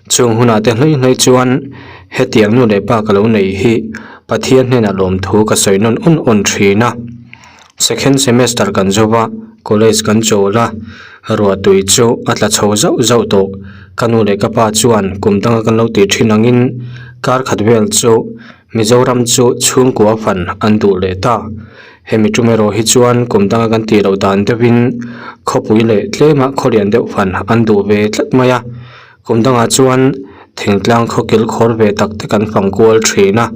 A: chung hunah te hlei hlei chuan hetiang nu leh pa ka lo nei hi Pathian hnenah lawmthu ka sawi nawn awn awn thin a. Second semester kan zo va, college kan chawl a, ruah tui chu a tla chho zauh zauh tawh. Ka nu leh ka pa chuan kum danga kan lo tih thin angin kar khat vel chu Mizoram chu chhungkua fan an duh leh ta. Hemi tum erawh hi chuan kum danga kan tih loh dan deuhin khawpui leh tlema khawlian deuh fan an duh ve tlat mai a. Kum dangah chuan thingtlang khaw kil khawr ve tak te kan fang kual thin a,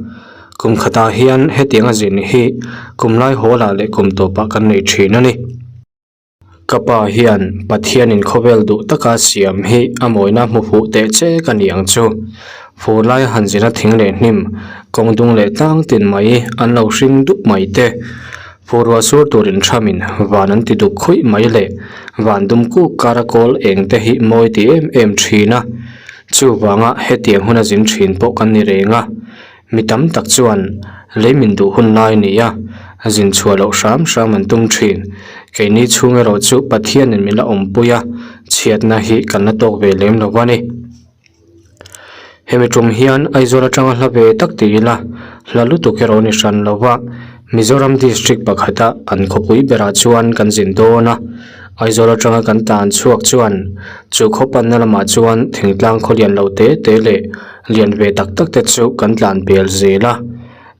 A: kum khatah hian hetiang a zin hi kum lai hawl ah leh kum tawpah kan nei thin a ni. Ka pa hian Pathianin khawvel duh taka siam hi a mawina hmu fuh teh che ka ni ang chu. Fur laia han zina thing leh hnim, kawng dung leh tlang tin mai an lo hring dup mai te. Phurua sur tur inṭhamin van an ti duk khuih mai le, van dum kuk kara kawl eng te hi mawi ti em em ṭhin a, chuvanga hetiang huna zin ṭhin pawh kan ni reng a, mi tam tak chuan lei min duh hun lai ni a, zin chhuah loh hram hram an tum ṭhin, keini chhung erawh chu Pathianin min la awmpui a, chhiatna hi kan la tawk ve lem lo a ni. Hemi tum hian Aizawl atanga hla ve tak ti ila hla lutuk erawh ni hran lova Mizoram district pakhata an khawpui berah chuan kan zin dawn a, Aizawl atanga kan tan chhuak chuan chu khaw panna lamah chuan thingtlang khaw lian lo te te leh lian ve tak tak te chu kan tlan pel zel a,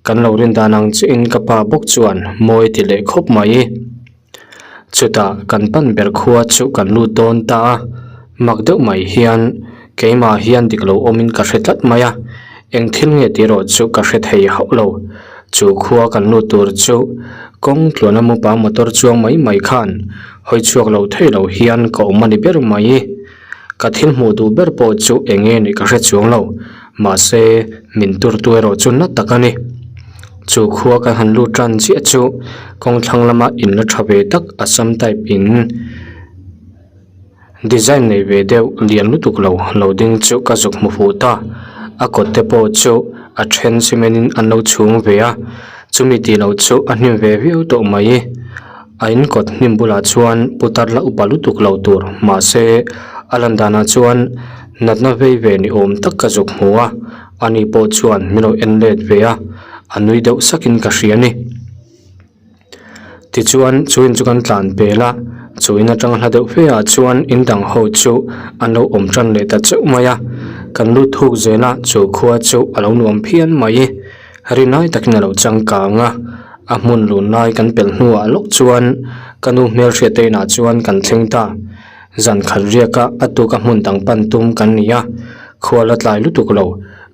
A: kan lo rin dan ang chiahin ka pa bawk chuan mawi ti leh khawp mai. Chutah kan pan ber khua chu kan lut dawn ta a, mak deuh mai hian keimah hian dik lo awmin ka hre tlat mai a, eng thil nge tih erawh chu ka hre thei hauh lo. Chu khua kan lut tur chu kawng tluana mupa motor chuang mai mai khan hawi chhuak lo thei lo hian ka awm a ni ber mai. Ka thil hmuh duh ber pawh chu eng nge nih ka hre chuang lo, mahse min turtu erawh chu na tak a ni. Chu khua kan han lut tan chiah chu kawng thlang lama in la tha ve tak Assam type in design nei ve deuh lian lutuk lo lo ding chu ka zuk hmu fuh ta. A kawt te pawh chu a then cement in an lo chhung ve a, chumi tih loh chu a hnim ve viau tawh mai. A in kawt hnim bulah chuan putar la upa lutuk lo tur mahse a lan danah chuan natna vei ve ni awm tak ka zuk hmu a, ani pawh chuan min lo en let ve a, a nui deuh sakin ka hria a ni. Tichuan chu in chu kan tlan pel a, chu in atang hla deuh fe ah chuan in dang ho chu an lo awm tan leh ta cheuh mai a, kan lut thuk zel a chu khua chu a lo nuam phian mai. Rinai takin a lo changkang a, a hmun lun lai kan pelh hnuah lawk chuan ka nu hmelhriat te inah chuan kan thleng ta. Zan khat riaka a tuka hmun dang pan tum kan ni a, khua la tlai lutuk lo.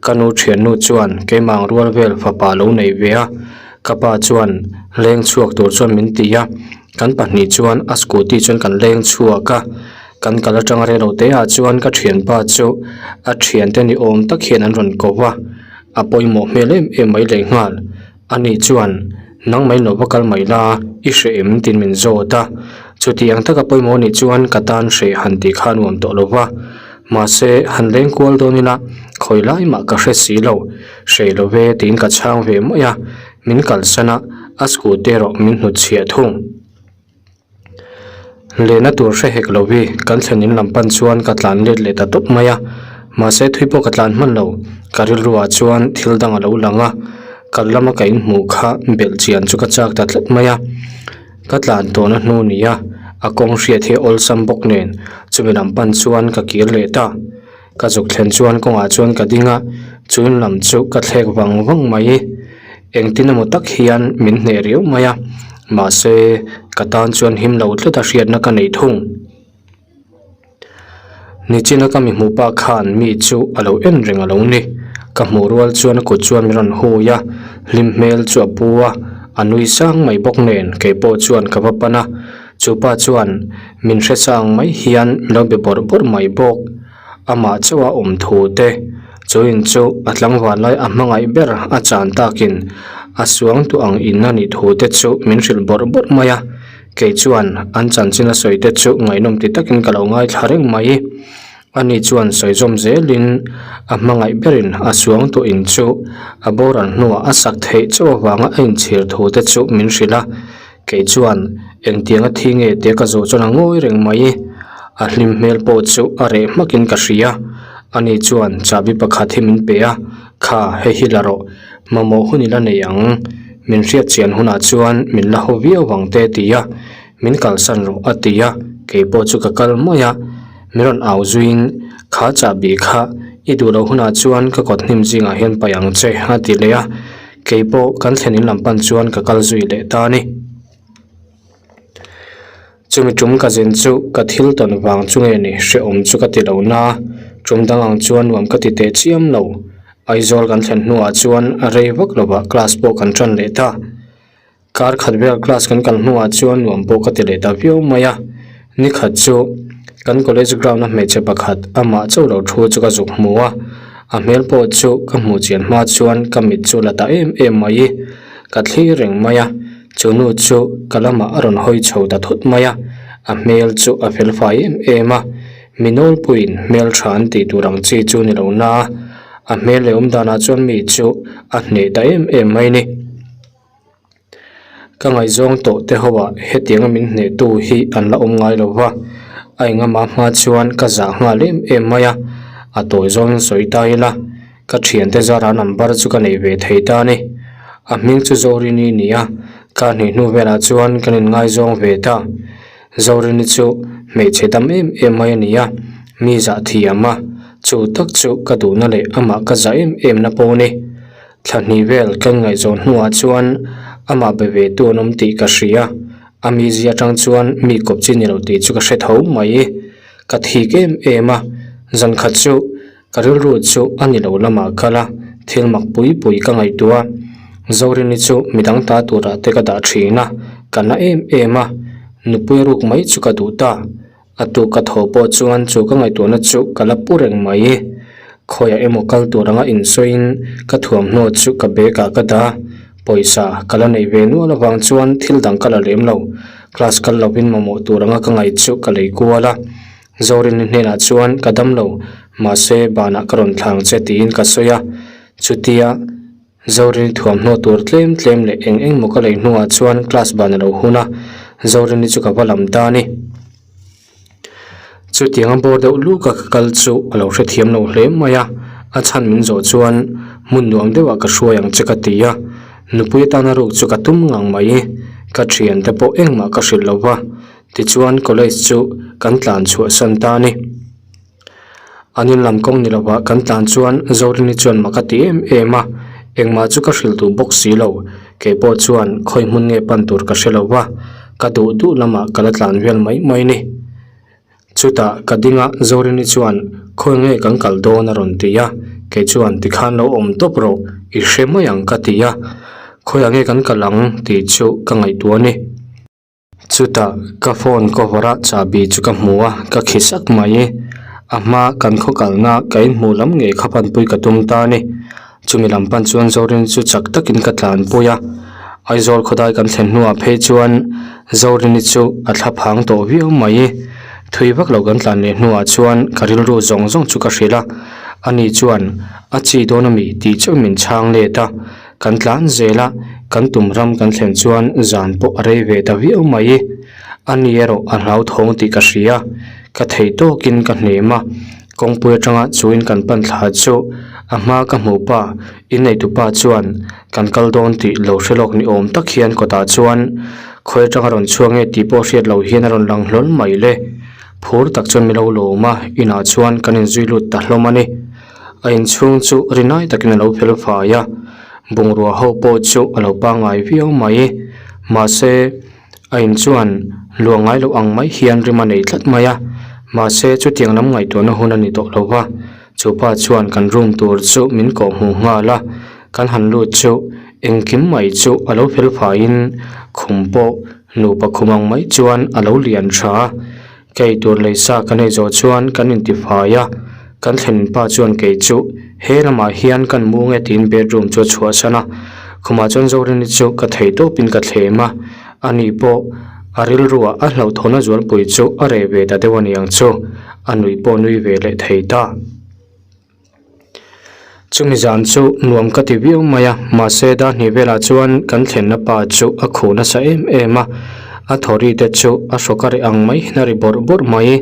A: Ka nu thiannu chuan keimah ang rual vel fapa lo nei ve a, ka pa chuan leng chhuak tur chuan min ti a, kan pahnih chuan a scooty chuan kan leng chhuak a, kan kal atanga reilo te ah chuan ka thianpa chu a thiante ni awm tak hian an rawn ko va. A pawimawh hmel em em mai leh nghal. Ani chuan, Nang mai lo va kal mai la, i hreh em? tiin min zawt a. Chuti ang taka pawimawh anih chuan ka tan hreh han tih kha a nuam tawh lo va. Mahse, han leng kual dawn ila, khawi lai mah ka hre si lo. Hreh lo ve tiin ka chhang ve mai a. Min kalsan a, a scooty erawh min hnutchhiah thung. Lehna tur hre hek lo hi kan thlen in lam pan chuan ka tlan let leh ta tawp mai a, mahse thui pawh ka tlan hman lo, ka rilru ah chuan thil dang a lo lang a, kal lama ka inhmuh kha belh chian chu ka chak ta tlat mai a, ka tlan tawhna hnu ni a, a kawng hriat hi a awlsam bawk nen chumi lam pan chuan ka kir leh ta, Ka zuk thlen chuan kawngah chuan ka ding a, chu in lam chu ka thlek vang vang mai. Engtin emaw tak hian min hneh riau mai a, mahse ka tan chuan him lo tlat a hriatna ka nei thung. Nichina ka mi hmuh pa khan mi chu a lo en reng a lo ni. Ka hmuh rual chuan a kut chuan min rawn hui a, hlim hmel chu a pu a, a nui sang mai bawk nen kei pawh chuan ka va pan a, chu pa chuan min hre sang mai hian min lo be bawrh bawrh mai bawk. Amah chauh a awm thu te, chu in chu a tlangval lai a hmangaih ber a chan takin a suang tu ang in a nih thu te chu min hrilh bawrh bawrh mai a. Kei chuan an chanchin a sawi te chu ngaihnawm ti takin ka lo ngaithla reng mai. Ani chuan sawi zawm zelin a hmangaih berin a suang tawh in chu a boral hnuah a sak theih chauh avanga a inchhir thu te chu min hrilh a. Kei chuan engtiang a thi nge tia ka zawh chuan a ngawi reng mai. A hlim hmel pawh chu a reh hmakin ka hria. Ani chuan chahbi pakhat hi min pe a, Kha, hei hi la rawh. Mamawh hun i la nei ang, min hriat chian hunah chuan min la haw viau vang te ti a, min kalsan rawh a ti a, kei pawh chu ka kal mai a, min rawn au zuiin kha chahbi kha i duh loh hunah chuan ka kawt hnim zingah hian paih ang che a ti leh a, kei pawh kan thlen in lam pan chuan ka kal zui leh ta a ni. Chumi tum ka zin chu ka thil tawn vang chu nge ni hrehawm chu ka ti lo na, tum dang ang chuan nuam ka ti teh chiam lo. Aizawl kan thlen hnuah chuan a rei vak lovah class pawh kan tan leh ta. Kar khat vel class kan kal hnuah chuan nuam pawh ka ti leh ta viau mai a. Ni khat chu kan college ground a hmeichhe pakhat amah chauh lo thu chu ka zuk hmu a, a hmel pawh chu ka hmuh chian hma chuan ka mit chu la ta em em mai. Ka thlir reng mai a. Chu nu chu ka lamah a rawn hawi chho ta thut mai a, a hmel chu a fel fai em em a, mi nawlpuiin hmel tha an tih tur ang chi chu ni lo na a, a hmel leh awm danah chuan mi chu a hneh ta em em mai ni. Ka ngaihzawng tawh te ho ah hetianga min hneh tu hi an la awm ngai lo va, a engama hma chuan ka zah nghal em em mai a, a tawi zawngin sawi ta ila. Ka thiante zara number chu ka nei ve thei ta a ni. A hming chu Zorini ni a, ka hnih hnu velah chuan kan inngaizawng ve ta. Zorini chu hmeichhe dam em em mai a ni a, mi zah thiam a, chu tak chu ka duhna leh amah ka zah em em na pawh a ni. Thla hnih vel ka inngaihzawn hnuah chuan amah be ve tu an awm tih ka hria, a mizia atang chuan mi kawp chi ni lo tih chu ka hre tho mai. Ka thik em em a, zan khat chu Ka rilru chu a ni lo lamah kal a, thil mak pui pui ka ngaihtuah a. Zorini chu midang ta turah te ka dah thin a, ka na em em a, nupui ruk mai chu ka duh ta. A tuk ka thaw pawh chuan chu ka ngaihtuahna chu ka la pu reng mai. Khawiah emaw kal tur anga insawiin ka thuamhnaw chu ka bag ah ka dah a, pawisa ka la neih ve nual avang chuan thil dang ka la lem lo. Class kal lovin mamawh tur anga ka ngaih chu ka lei kual a. Zorini hnenah chuan ka dam lo, mahse banah ka rawn thlang che tiin ka sawi a. Chutia Zorini thuamhnaw tur tlem tlem leh eng eng maw ka lei hnuah chuan class ban a lo hun a, Zorini chu ka va lam ta a ni. Chutianga bawr deuh luka ka kal chu a lo hrethiam lo hle mai a, a chhan min zawh chuan hmun nuam deuhah ka hruai ang che ka ti a, nupui atana ruk chu ka tum ngang mai. Ka thiante pawh engmah ka hrilh lo va. Tichuan college chu kan tlan chhuah san ta a ni. An in lam kawng ni lovah kan tlan chuan Zorini chuan mak a ti em em a, engmah chu ka hrilh duh bawk si lo. Kei pawh chuan khawi hmun nge pan tur ka hre lo va, ka duh duh lamah ka la tlan vel mai mai a ni. Chutah ka ding a, Zorini chuan khawi nge kan kal dawn a rawn ti a, kei chuan tikhan lo awm tawp rawh, i hre mai ang ka ti a, khawiah nge kan kal ang tih chu ka ngaihtuah a ni. Chutah ka phone cover a chahbi chu ka hmu a, ka khi sak mai. A hma kan khaw kalna ka inhmuh lam ngei kha panpui ka tum ta a ni. Chumi lam pan chuan Zorin chu chak takin ka tlanpui a. Aizawl khawdai kan thlen hnuah phei chuan Zorini chu a thla phang tawh viau mai. Thui vak lo kan tlan leh hnuah chuan ka rilru zawng zawng chu ka hrilh a. Ani chuan a chi dawn ami tih chu min chhang let a. Kan tlan zel a, kan tum ram kan thlen chuan zan pawh a rei ve ta viau mai. A ni erawh a hlauthawng tih ka hria, ka thei tawkin ka hnem a. Kawngpui atanga chuin kan pan thla chu a hma ka hmuh pa, inneitupa chuan kan kal dawn tih lo hre lawk ni awm tak hian kawtah chuan khawi atanga rawn chhuak nge tih pawh hriat loh hian a rawn lang hlawl mai le. Phur tak chuan min lo lawm a, inah chuan kan inzui lut ta hlawm a ni. A inchhung chu rinai takin a lo fel fai a, bungrua ho pawh chu a lo pangngai viau mai. Mahse, a in chuan luah ngai loh ang mai hian rim a nei tlat mai a. Mahse, chutiang lam ngaihtuahna hun a ni tawh lo va, chu pa chuan kan room tur chu min kawh hmuh nghal a, kan han lut chu engkim mai chu a lo fel faiin khum pawh nupa khum ang mai chuan a lo lian tha a. Ka eitur lei sa kan ei zawh chuan kan intifai a, kan thlen pa chuan kei chu he lamah hian kan mu nge tiin bedroom chu a chhuahsan a, khumah chuan Zorini chu ka thei tawpin ka thlem a, ani pawh a rilruah a hlauhthawhna zualpui chu a reh ve ta deuh a niang chu, a nuih pawh nui ve leh thei ta. Chumi zan chu nuam ka ti viau mai a, mahse Dahni velah chuan kan thlenna pa chu a khuh nasa em em a, a thaw ri te chu a hrawk a ri ang mai hian a ri bawrh bawrh mai.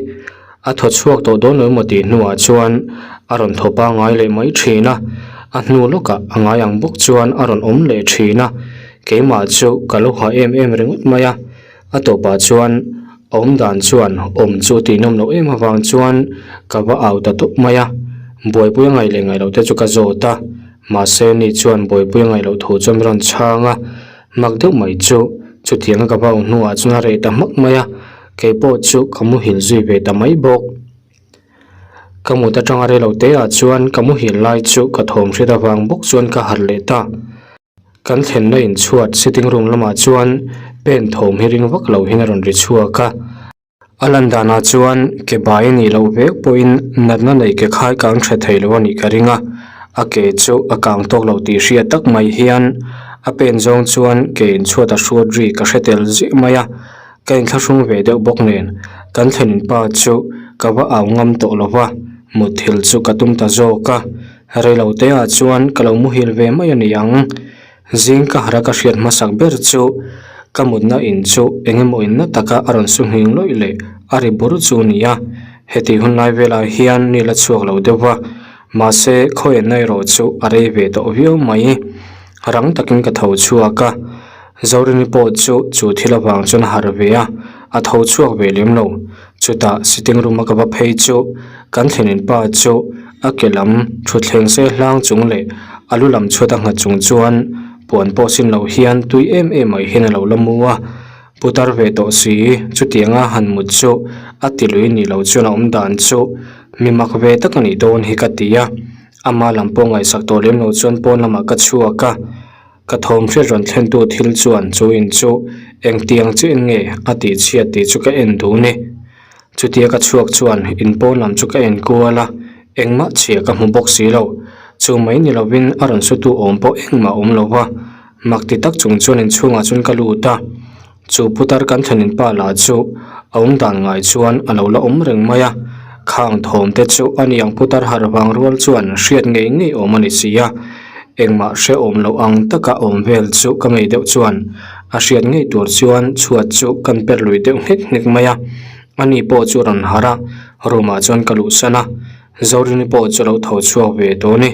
A: A thaw chhuak tawh dawn lo emaw tih hnuah chuan a rawn thaw pangngai leh mai thin a, a hnu lawkah a ngai ang bawk chuan a rawn awm leh thin a, keimah chu ka lo ha em em ringawt mai a. A tawpah chuan a awm dan chuan awm chu tih nawm loh em avang chuan ka va au ta tawp mai a, buaipui a ngaih leh ngaih loh te chu ka zawt a, mahse ni chuan buaipui a ngaih loh thu chuan min rawn chhang a, mak deuh mai chu chutiang a ka va au hnuah chuan a reh ta hmak mai a, kei pawh chu ka muhil zui ve ta mai bawk. Ka mut atanga rei lo te ah chuan ka muhil lai chu ka thawm hriat avang bawk chuan ka harh leh ta. Kan thlenna inchhuat sitting room lamah chuan pen thawm hi ring vak lo hian a rawn ri chhuak a. A lan danah chuan ke bai a nih loh vek pawhin natna nei ke khai kang tha thei lo a nih ka ring a, a ke chu a kang tawk lo tih hriat tak mai hian a pen zawng chuan ke inchhuat a hruat ri ka hre tel ziah mai a, ka inthlahrung ve deuh bawk nen kan thlenin pa chu ka va au ngam tawh lo va, mutthilh chu ka tum ta zawk a. Reilo te ah chuan ka lo muhil ve mai a ni ang. Zing ka harh a ka hriat hmasak ber chu ka mutna in chu eng emaw in na taka a rawn su nghing lawih leh a ri bur chu a ni a. Heti hun lai velah hian ni la chhuak lo deuh va, mahse khawiahna erawh chu a rei ve tawh viau mai. Rang takin ka tho chhuak a, Zorini pawh chu chu thil avang chuan a harh ve a, a tho chhuak ve lem lo. Chutah sitting room a ka va phei chu kan thlenin pa chu a ke lam thutthleng se hlang chung leh a lu lam chhuat a nghat chung chuan puan pawh sin loh hian tui em em mai hian a lo la mu a, putar ve tawh si chutianga han mut chu a ti lui nih loh chuan a awm dan chu mi mak ve tak a nih dawn hi ka ti a, ama lam pawh ngaihsak tawh lem loh chuan pawn lamah ka chhuak a. Ka thawm hriat rawn thlentu thil chuan chu in chu engtiang chiah nge a tih chhiat tih chu ka en duh ni. Chutia ka chhuak chuan in pawn lam chu ka en kual a, engmah chhia ka hmu bawk si lo. Chu mai ni lovin a rawn sutu awm pawh engmah a awm lo va, mak ti tak chung chuan inchhungah chuan ka lut a. Chu putar kan thlenin pa lah chu a awm dan ngai chuan a lo la awm reng mai a, khang thawm te chu a niang putar harh vang rual chuan hriat ngei ngei awm a ni si a, engmah hrehawm loh ang taka awm vel chu ka ngei deuh chuan a hriat ngei tur chuan chhuat chu kan per lui deuh nghek nghek mai a, ani pawh chu rawn harh a, room ah chuan ka luhsan a, Zorini pawh chu a lo tho chhuak ve tawh a ni.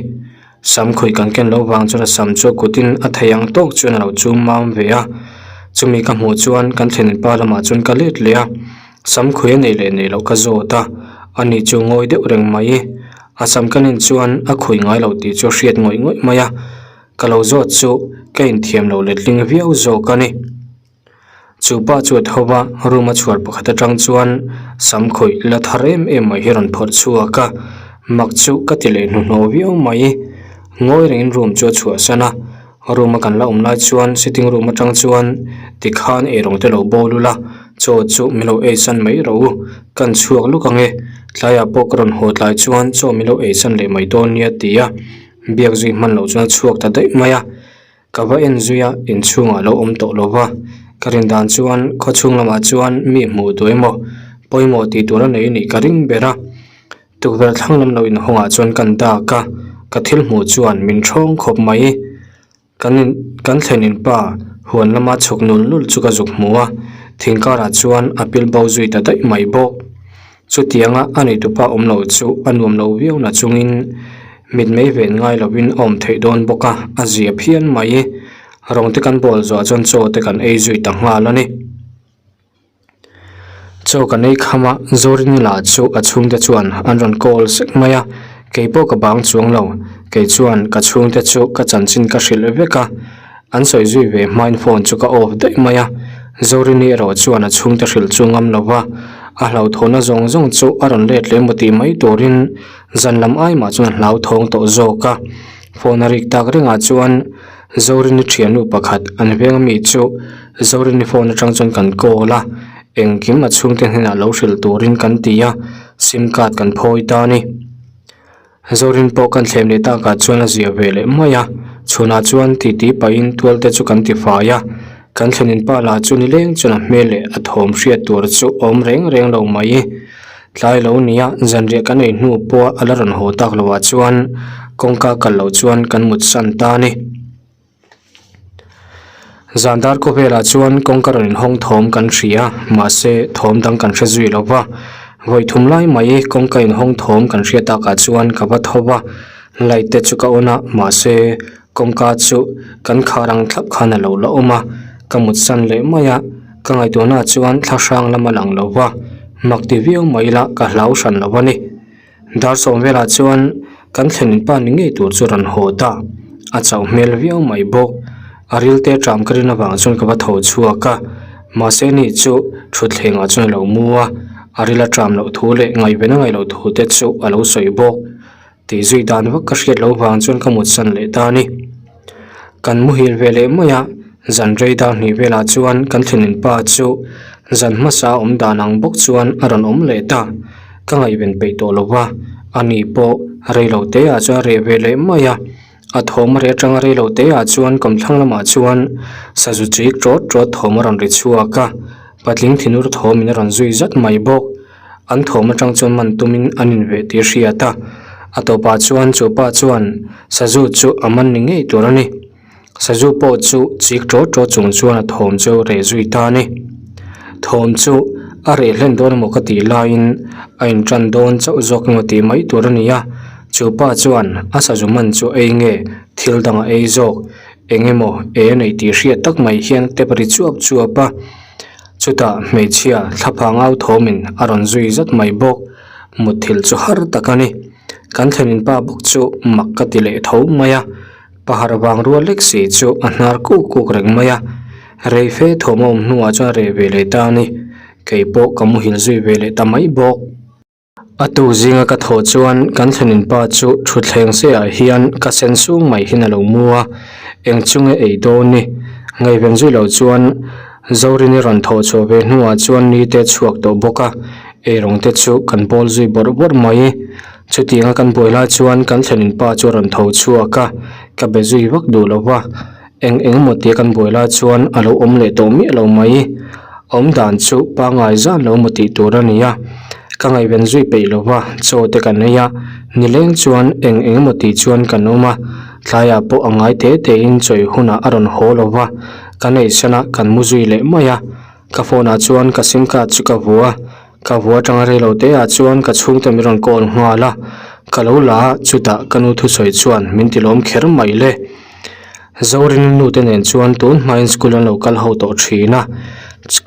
A: Sam khawi kan ken loh vang chuan a sam chu a kutin a thei ang tawk chuan a lo chum mam ve a, chumi ka hmuh chuan kan thlenin pa lamah chuan ka let leh a, sam khawi a nei leh nei loh ka zawt a, ani chu ngawi deuh reng mai. A sam ka nen chuan a khawi ngai lo tih chu a hriat ngawih ngawih mai a, ka lo zawt chu ka inthiam lo letling viau zawk a ni. Chu pa chu a tho va, room a chhuar pakhat atang chuan sam khawih la thar em em mai hi a rawn phawrh chhuak a, mak chu ka ti leh hnuhnawh viau mai. Ngawi rengin room chu a chhuahsan a, room a kan la awm lai chuan sitting room atang chuan tikhan eirawng te lo bawl ula, chaw chu min lo eisan mai rawh u, kan chhuak lawk ang e, tlaiah pawh ka rawn haw tlai chuan chaw min lo eisan leh mai dawn nia ti a, biak zui hman loh chuan a chhuak ta daih mai a. Ka va en zui a, inchhungah lo awm tawh lo va, ka rin dan chuan khawchhung lamah chuan mi hmuh duh emaw pawimawh tih tur a nei nih ka ring ber a. Tukverh thlang lam lo inhawngah chuan kan dak a, ka thil hmuh chuan min ṭhawng khawp mai. Kan in kan thlen in pa huan lama chhuk nul nul chu ka zuk hmu a, thing karah chuan a pil bo zui ta daih mai bawk. Chutianga a neitupa awm lo chu a nuam lo viau na chungin mitmei ven ngai lovin a awm theih dawn bawk a, a zia phian mai. Rawng te kan bawl zawh chuan chaw te kan ei zui ta nghal a ni. Chaw kan ei kham a, Zorini lah chu a chhungte chuan an rawn call sek mai a, kei pawh ka bang chuang lo. Kei chuan ka chhungte chu ka chanchin ka hrilh vek a, an sawi zui ve hmain phone chu ka off daih mai a, Zorini erawh chuan a chhungte hrilh chu ngam lo va. A hlauthawhna zawng zawng chu a rawn let leh emaw tih mai turin zan lam ai mah chuan a hlauthawng tawh zawk a. Phone a rik tak rengah chuan Zorini thiannu pakhat an veng ami chu Zorini phone atang chuan kan call a, engkim a chhungte hnenah lo hrilh turin kan ti a, sim card kan phawi ta a ni. Zorin pawh kan thlem leh takah chuan a zia ve leh mai a, chhunah chuan titi pahin tual te chu kan ti fai a, kan thlenin pa lah chu nileng chuan a hmel leh a thawm hriat tur chu awm reng reng lo mai. Tlai lo nia zanriah kan ei hnu pawh a la rawn haw tak loh ah chuan kawngka kal loh chuan kan mut san ta a ni. Zan dar khawvelah chuan kawngka rawn inhawng thawm kan hria mahse thawm dang kan hre zui lo va vawi thum lai mai kawngka inhawng thawm kan hriat takah chuan ka va tho va light te chu ka on a mahse kawngka chu kan khar ang thlap khan a lo la awm a ka mut san leh mai a ka ngaihtuahna chuan thla hrang lam a lang lo va mak ti viau mai ila ka hlau hran lo a ni. Dar sawm velah chuan kan thlen pa ni ngei tur chu rawn haw ta. A chauh hmel viau mai bawk. A ril te ṭam ka rin avang chuan ka va tho chhuak a. Mahse ni chu thutthlengah chuan a lo mu a. A ril a ṭam loh thu leh ngaihven a ngaih loh thu te chu a lo sawi bawk. Tih zui dan vak ka hriat loh vang chuan ka mutsan leh ta a ni. Kan muhil ve leh mai a, zan rei dar hnih velah chuan kan thlenin pa chu zan hmasa awm dan ang bawk chuan a rawn awm leh ta. Ka ngaihven peih tawh lo va, ani pawh rei lo te ah chuan a reh ve leh mai a. A thawm a reh atanga rei lo te ah chuan kawmthlang lamah chuan sazu chik ṭawt ṭawt thawm a rawn ri chhuak a, patling thinur thawmin a rawn zui zat mai bawk. An thawm atang chuan man tumin an inveh tih a hriat a, a tawpah chuan chu pa chuan sazu chu a man ni ngei tur a ni. Sazu pawh chu chik ṭawt ṭawt chung chuan a thawm chu reh zui ta a ni. Thawm chu a reh hlen dawn emaw ka tih laiin a inṭan dawn chauh zawk emaw tih mai tur a ni a, chu pa chuan a sazu man chu ei nge thil dang a ei zawk eng emaw e a nei tih hriat tak mai hian tep ri chuap chuap a. Chutah hmeichhia thlaphang au thawmin a rawn zui zat mai bawk. Mutthilh chu har tak a ni. Kan thlenin pa bawk chu mak ka ti leh tho mai a. Pahar vang rual lek si chu a hnar kuk kuk reng mai a. Rei fe thawm a awm hnuah chuan reh ve leh ta a ni. Kei pawh ka muhil zui ve leh ta mai bawk. A tu zinga ka thawh chuan kan thlenin pa chu thutthleng se ah hian ka sen sung mai hian a lo mu a, eng chunge ei dawn ni? Ngaihven zui lo chuan Zorini rawn thawh chhuah ve hnuah chuan ni te chhuak tawh bawk a, eirawng te chu kan bawl zui bawrh bawrh mai. Chutianga kan buai lai chuan kan thlenin pa chu a rawn tho chhuak a, ka be zui vak duh lo va. Eng eng emaw tia kan buai lai chuan a lo awm leh tawh miah lo mai. Awm dan chu pangngai zan lo emaw tih tur a ni a. Ka ngaihven zui peih lo va, chaw te kan ei a, nileng chuan eng eng emaw tih chuan kan awm a. Tlaiah pawh a ngai te tein chawi hunah a rawn haw lo va, kan ei san a, kan mu zui leh mai a. Ka phone ah chuan ka sim card chu ka vu a, ka vu atanga rei lo te ah chuan ka chhungte min rawn call nghal a, ka lo la a, chutah ka nu thusawi chuan min ti lawm kher mai le. Zorini nu te nen chuan tun hmain school an lo kal ho tawh thin a,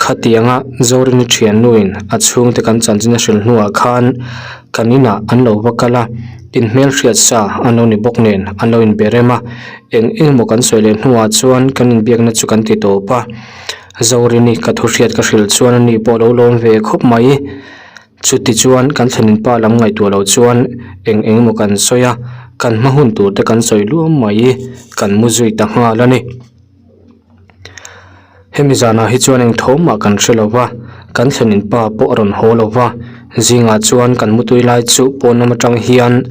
A: khatianga Zorini thian nuin a chhungte kan chanchin a hrilh hnuah khan kan inah an lo va kal a, inhmelhriat sa an lo ni bawk nen an lo inbe rem a, eng eng emaw kan sawi leh hnuah chuan kan inbiakna chu kan ti tawp a. Zorini ka thu hriat ka hrilh chuan ani pawh lo lawm ve khawp mai. Chuti chuan kan thlenin pa lam ngaihtuah loh chuan eng eng emaw kan sawi a, kan hma hun tur te kan sawi luam mai, kan mu zui ta nghal a ni. Hemi zanah hi chuan eng tho mah kan hre lo va, kan thlenin pa pawh a rawn haw lo va, zingah chuan kan mutui lai chu pawn lam atang hian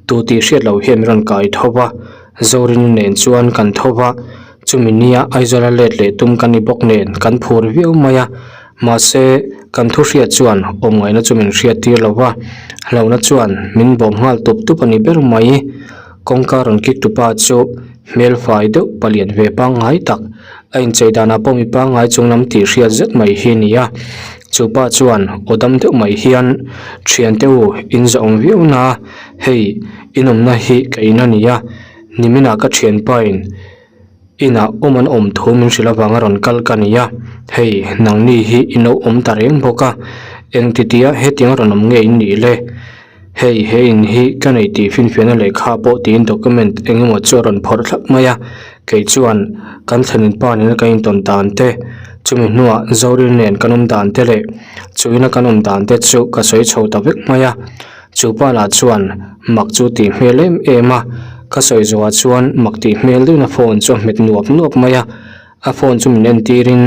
A: tu tih hriat loh hian min rawn kai tho va, Zorini nen chuan kan tho va. Chumi nia Aizawla let leh tum ka ni bawk nen kan phur viau mai a, mahse kan thu hriat chuan awm ngaihna chu min hriat tir lo va, hlauhna chuan min bawm nghal tup tup a ni ber mai. Kawngka rawn kik tu pa chu hmel fai deuh palian ve pangngai tak, a inchei danah pawh mi pangngai chung lam tih hriat zet mai hi a ni a. Chu pa chuan aw dam deuh mai hian, Thiante u, in zahawm viau na, hei inawmna hi ka in a ni a, Niminah ka thianpain inah awm an awm thu min hrilh avanga rawn kal ka ni a, hei nangni hi in lo awm ta reng bawk a, engtitia hetiang rawn awm nge in nih le? Hei he in hi ka nei tih finfiahna lehkha pawh tiin document eng emaw chu a rawn phawrh thlap mai a, kei chuan kan thlenin pa nena kan intawn dan te, chumi hnuah Zorin nen kan awm dan te leh. Chu ina kan awm dan te chu ka sawi chho ta vek mai a. Chu pa lah chuan mak chu tih hmel em em a, ka sawi zawhah chuan mak tih hmel deuhin a phone chu a hmet nuap nuap mai a. A phone chu min entirin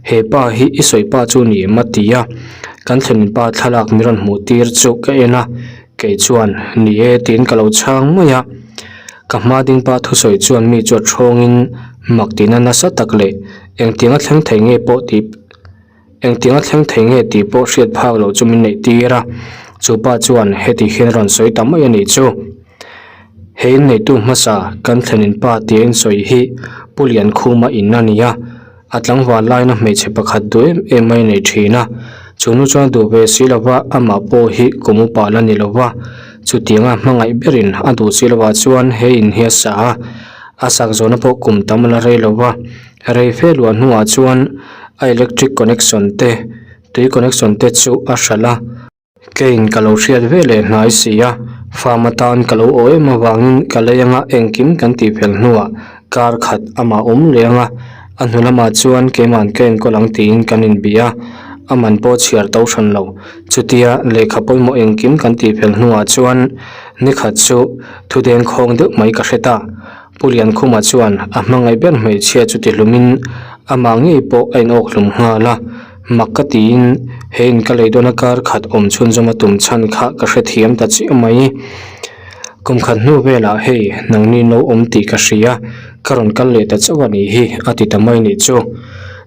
A: he pa hi i sawi pa chu ni em a ti a, kan thlenin pa thlalak min rawn hmuh tir chu ka en a, kei chuan ni e tiin ka lo chhang mai a. Ka hma ding pa thusawi chuan mi chu a thawngin mak tihna nasa tak leh engtianga thleng thei nge pawh tih Engtianga thleng thei nge tih pawh hriat phak loh chu min neih tir a, chu pa chuan heti hian rawn sawi ta mai a nih chu. He inneitu hmasa kan thlenin pa tia insawi hi Pu Liankhuma in a ni a, a tlangval laina hmeichhe pakhat duh em em mai nei thin a, chu nu chuan a duh ve si lova amah pawh hi kum upa la ni lova, chutianga hmangaih berin a duh si lovah chuan he in hi a sa a, a sak zawhna pawh kum tam a la rei lova. Rei fe luah hnuah chuan a electric connection te tui connection te chu a hralh a. Keiin ka lo hriat ve leh hnai si a, farm atan ka lo aw em avangin ka lei anga engkim kan tih fel hnuah kar khat amah awm leh anga a hnu lamah chuan keima'n ka enkawl ang tiin kan inbih a, a man pawh chhiar to hran lo. Chutia lehkha pawimawh engkim kan tih fel hnuah chuan nikhat chu thudeng khawng deuh mai ka hre ta. Pu Liankhuma chuan a hmangaih ber hmeichhia chu ti hlumin amah ngei pawh a inawk hlum nghal a, mak ka tiin he in ka lei dawna kar khat awm chhunzawm a tum chhan kha ka hrethiam ta chiah mai. Kum khat hnu velah hei nangni no awm tih ka hria, ka rawn kal leh ta chauh a nih hi a ti ta mai nih chu.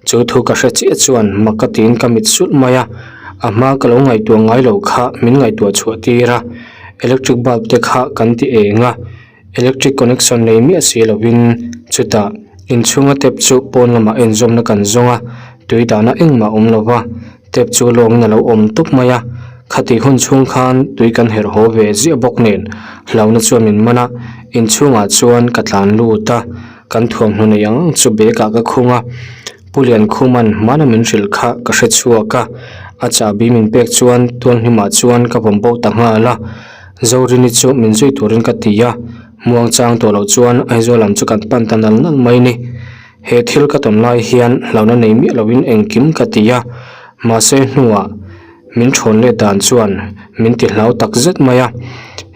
A: Chu thu ka hre chiah chuan mak ka tiin ka mit sulh mai a, a hma ka lo ngaihtuah ngai lo kha min ngaihtuah chhuah tir a, electric bulb te kha kan ti eng a. Electric connection nei miah si lovin chutah inchhunga tap chu pawn lamah enzawmna kan zawng a, tui dahna engmah awm lo va, tap chu lawngin a lo awm tawp mai a, khatih hun chhung khan tui kan herh haw ve ziah bawk nen hlauhna chuan min man a, inchhungah chuan ka tlan lut a, kan thuamhnaw nei ang ang chu bag ah ka khung a, Pu Liankhuman hmana min hrilh kha ka hre chhuak a, a chahbi min pek chuan tualhnimah chuan ka vawm bo ta nghal a. Zorini chu min zui turin ka ti a, muang chang tawh loh chuan Aizawl lam chu kan pan ta nal nal mai ni. He thil ka tawn lai hian hlauhna nei miah loin engkim ka ti a, mahse hnuah min thawn let dan chuan min ti hlau tak zet mai a.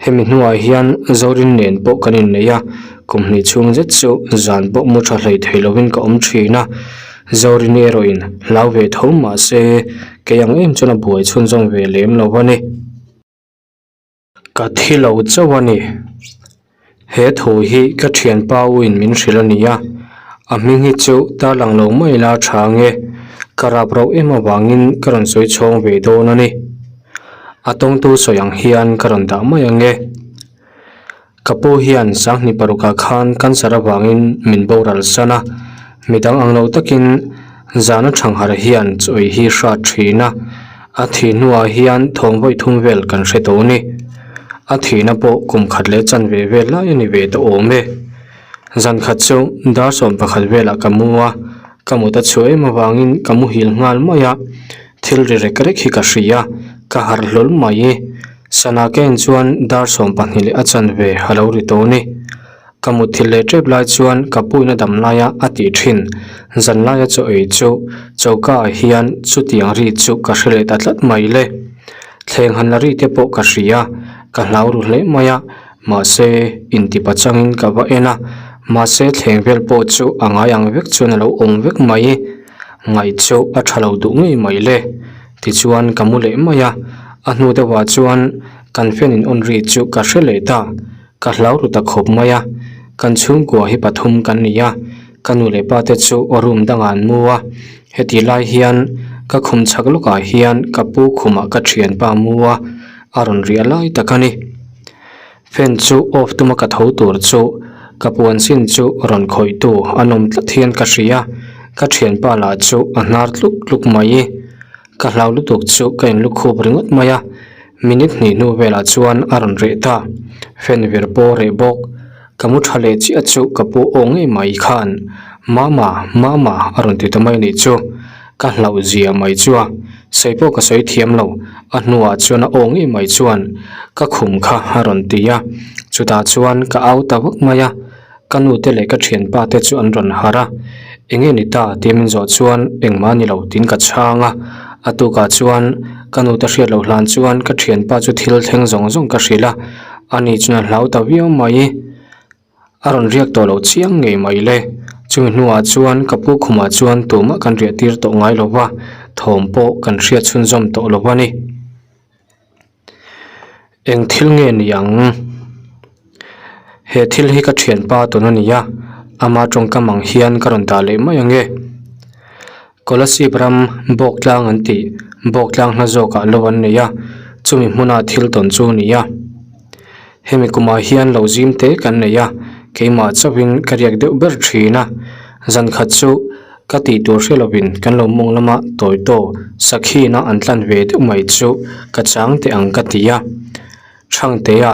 A: Hemi hnuah hian Zorin nen pawh kan innei a, kum hnih chhung zet chu zan pawh mu tha hlei thei loin ka awm thin a. Zorini erawhin hlau ve tho mahse kei ang em chuan a buai chhunzawm ve lem lo a ni. Ka thi lo chauh a ni. He thu hi ka thianpa u in min hrilh a ni a, a hming hi chu tarlang lo mai la tha nge, ka rap rauh em avangin ka rawn sawi chhawng ve dawn a ni. A tawngtu sawi ang hian ka rawn dah mai ang e. Ka pu hian Sanghni parukah khan cancer avangin min boral san a, midang ang lo takin zana Thangharh hian chawi hi hrat thin a, a thih hnuah hian thawm vawi thum vel kan hre tawh ni. A thihna pawh kum khat leh chanve vel lai a ni ve tawh awm e. Zan khat chu dar 11 velah ka mu a, ka mut a chhuah em avangin ka muhil nghal mai a, thil ri rek rek hi ka hria, ka harh hlawl mai. Sana ka en chuan dar 12 leh a chanve a lo ri tawh a ni. Ka mutthilh leh tep lai chuan ka puina dam laia a tih thin zan laia chaw ei chu choka ah hian chutiang ri chu ka hre leh ta tlat mai le. Thleng han la ri te pawh ka hria, ka hlau ru hle mai a, mahse intipa changin ka va en a, mahse thleng vel pawh chu a ngai ang vek chuan a lo awm vek mai. Ngaih chu a tha lo duh ngei mai le. Tichuan ka mu leh mai a, a hnu deuhah chuan kan fan in on ri chu ka hre leh ta, ka hlau ru ta khawp mai a, kan chhungkua hi pathum kan ni a, ka nu leh pa te chu room dangah an mu a, heti lai hian ka khum chhak lawkah hian ka pu khumah ka thianpa mu a, a rawn riah lai tak a ni. Fan chu off tuma ka tho tur chu ka puan sin chu rawn khawih tu an awm tlat hian ka hria, ka thianpa lah chu a hnar tluk tluk mai. Ka hlau lutuk chu ka in lukhup ringawt mai a, minute hnih hnu velah chuan a rawn reh ta, fan vir pawh reh bawk. Ka mu tha leh chiah chu ka pu aw ngei mai khan Mama, Mama a rawn ti ta mai nih chu. Ka hlauh zia mai chu a, sawi pawh ka sawi thiam lo, a hnuah chuan a aw ngei mai chuan ka khum kha a rawn ti a, chutah chuan ka au ta vak mai a, ka nu te leh ka thianpa te chu an rawn harh a, eng nge ni ta tih min zawh chuan engmah a ni lo tiin ka chhang a. A tukah chuan ka nute hriat loh hlan chuan ka thianpa chu thil thleng zawng zawng ka hrilh a, ani chuan a hlau ta viau mai. A rawn riak tawh loh chiang ngei mai le. Chumi hnuah chuan ka pu khumah chuan tumah kan riah tir tawh ngai lo va, thawm pawh kan hriat chhunzawm tawh lo a ni. Eng thil nge ni ang? He thil hi ka thianpa tawn a ni a, ama tawngkam ang hian ka rawn dah leh mai ang e. Kolasib ram Bawktlang an tih Bawktlang hla zawkah lo an nei a, chumi hmuna thil tawn chu a ni a. Hemi kumah hian lo zim te kan nei a, keimah chauhin ka riak deuh ber thin a. Zan khat chu ka tih tur hre lovin kan lo mawng lama tawi taw sakhina an tlan ve deuh mai chu ka chang teh ang ka ti a. Thangtea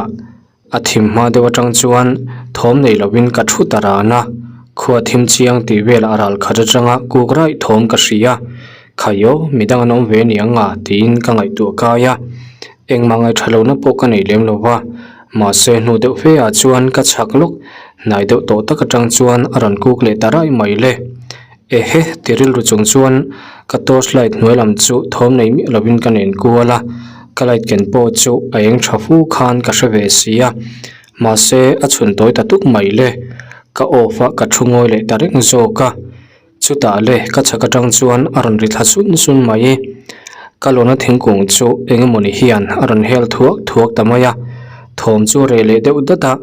A: A thim hma deuh atang chuan thawm nei lovin ka thu ta ran a, khua thim chiang tih velah ral khat atanga kuk raih thawm ka hria. Khaiaw, midang an awm ve ni ang a tiin ka ngaihtuah kai a, engmah ngaihṭha lohna pawh ka nei lem lo va, mahse hnu deuh fe ah chuan ka chhak lawk hnai deuh tawh tak atang chuan a rawn kuk leh ta raih mai le. Ehe, ti rilru chung chuan ka torch light hnuai lam chu thawm nei miah lovin ka nen kual a, ka light ken pawh chu a eng tha fu khan ka hre ve si a, mahse a chhun tawi ta tuk mai le, ka off a ka thu ngawi leh ta reng zawk a, chutah le ka chhak atang chuan a rawn ri thla sun sun mai, ka lawna thingkung chu eng emawni hian a rawn hel thuak thuak ta mai a, thawm chu a reh leh deuh dat a.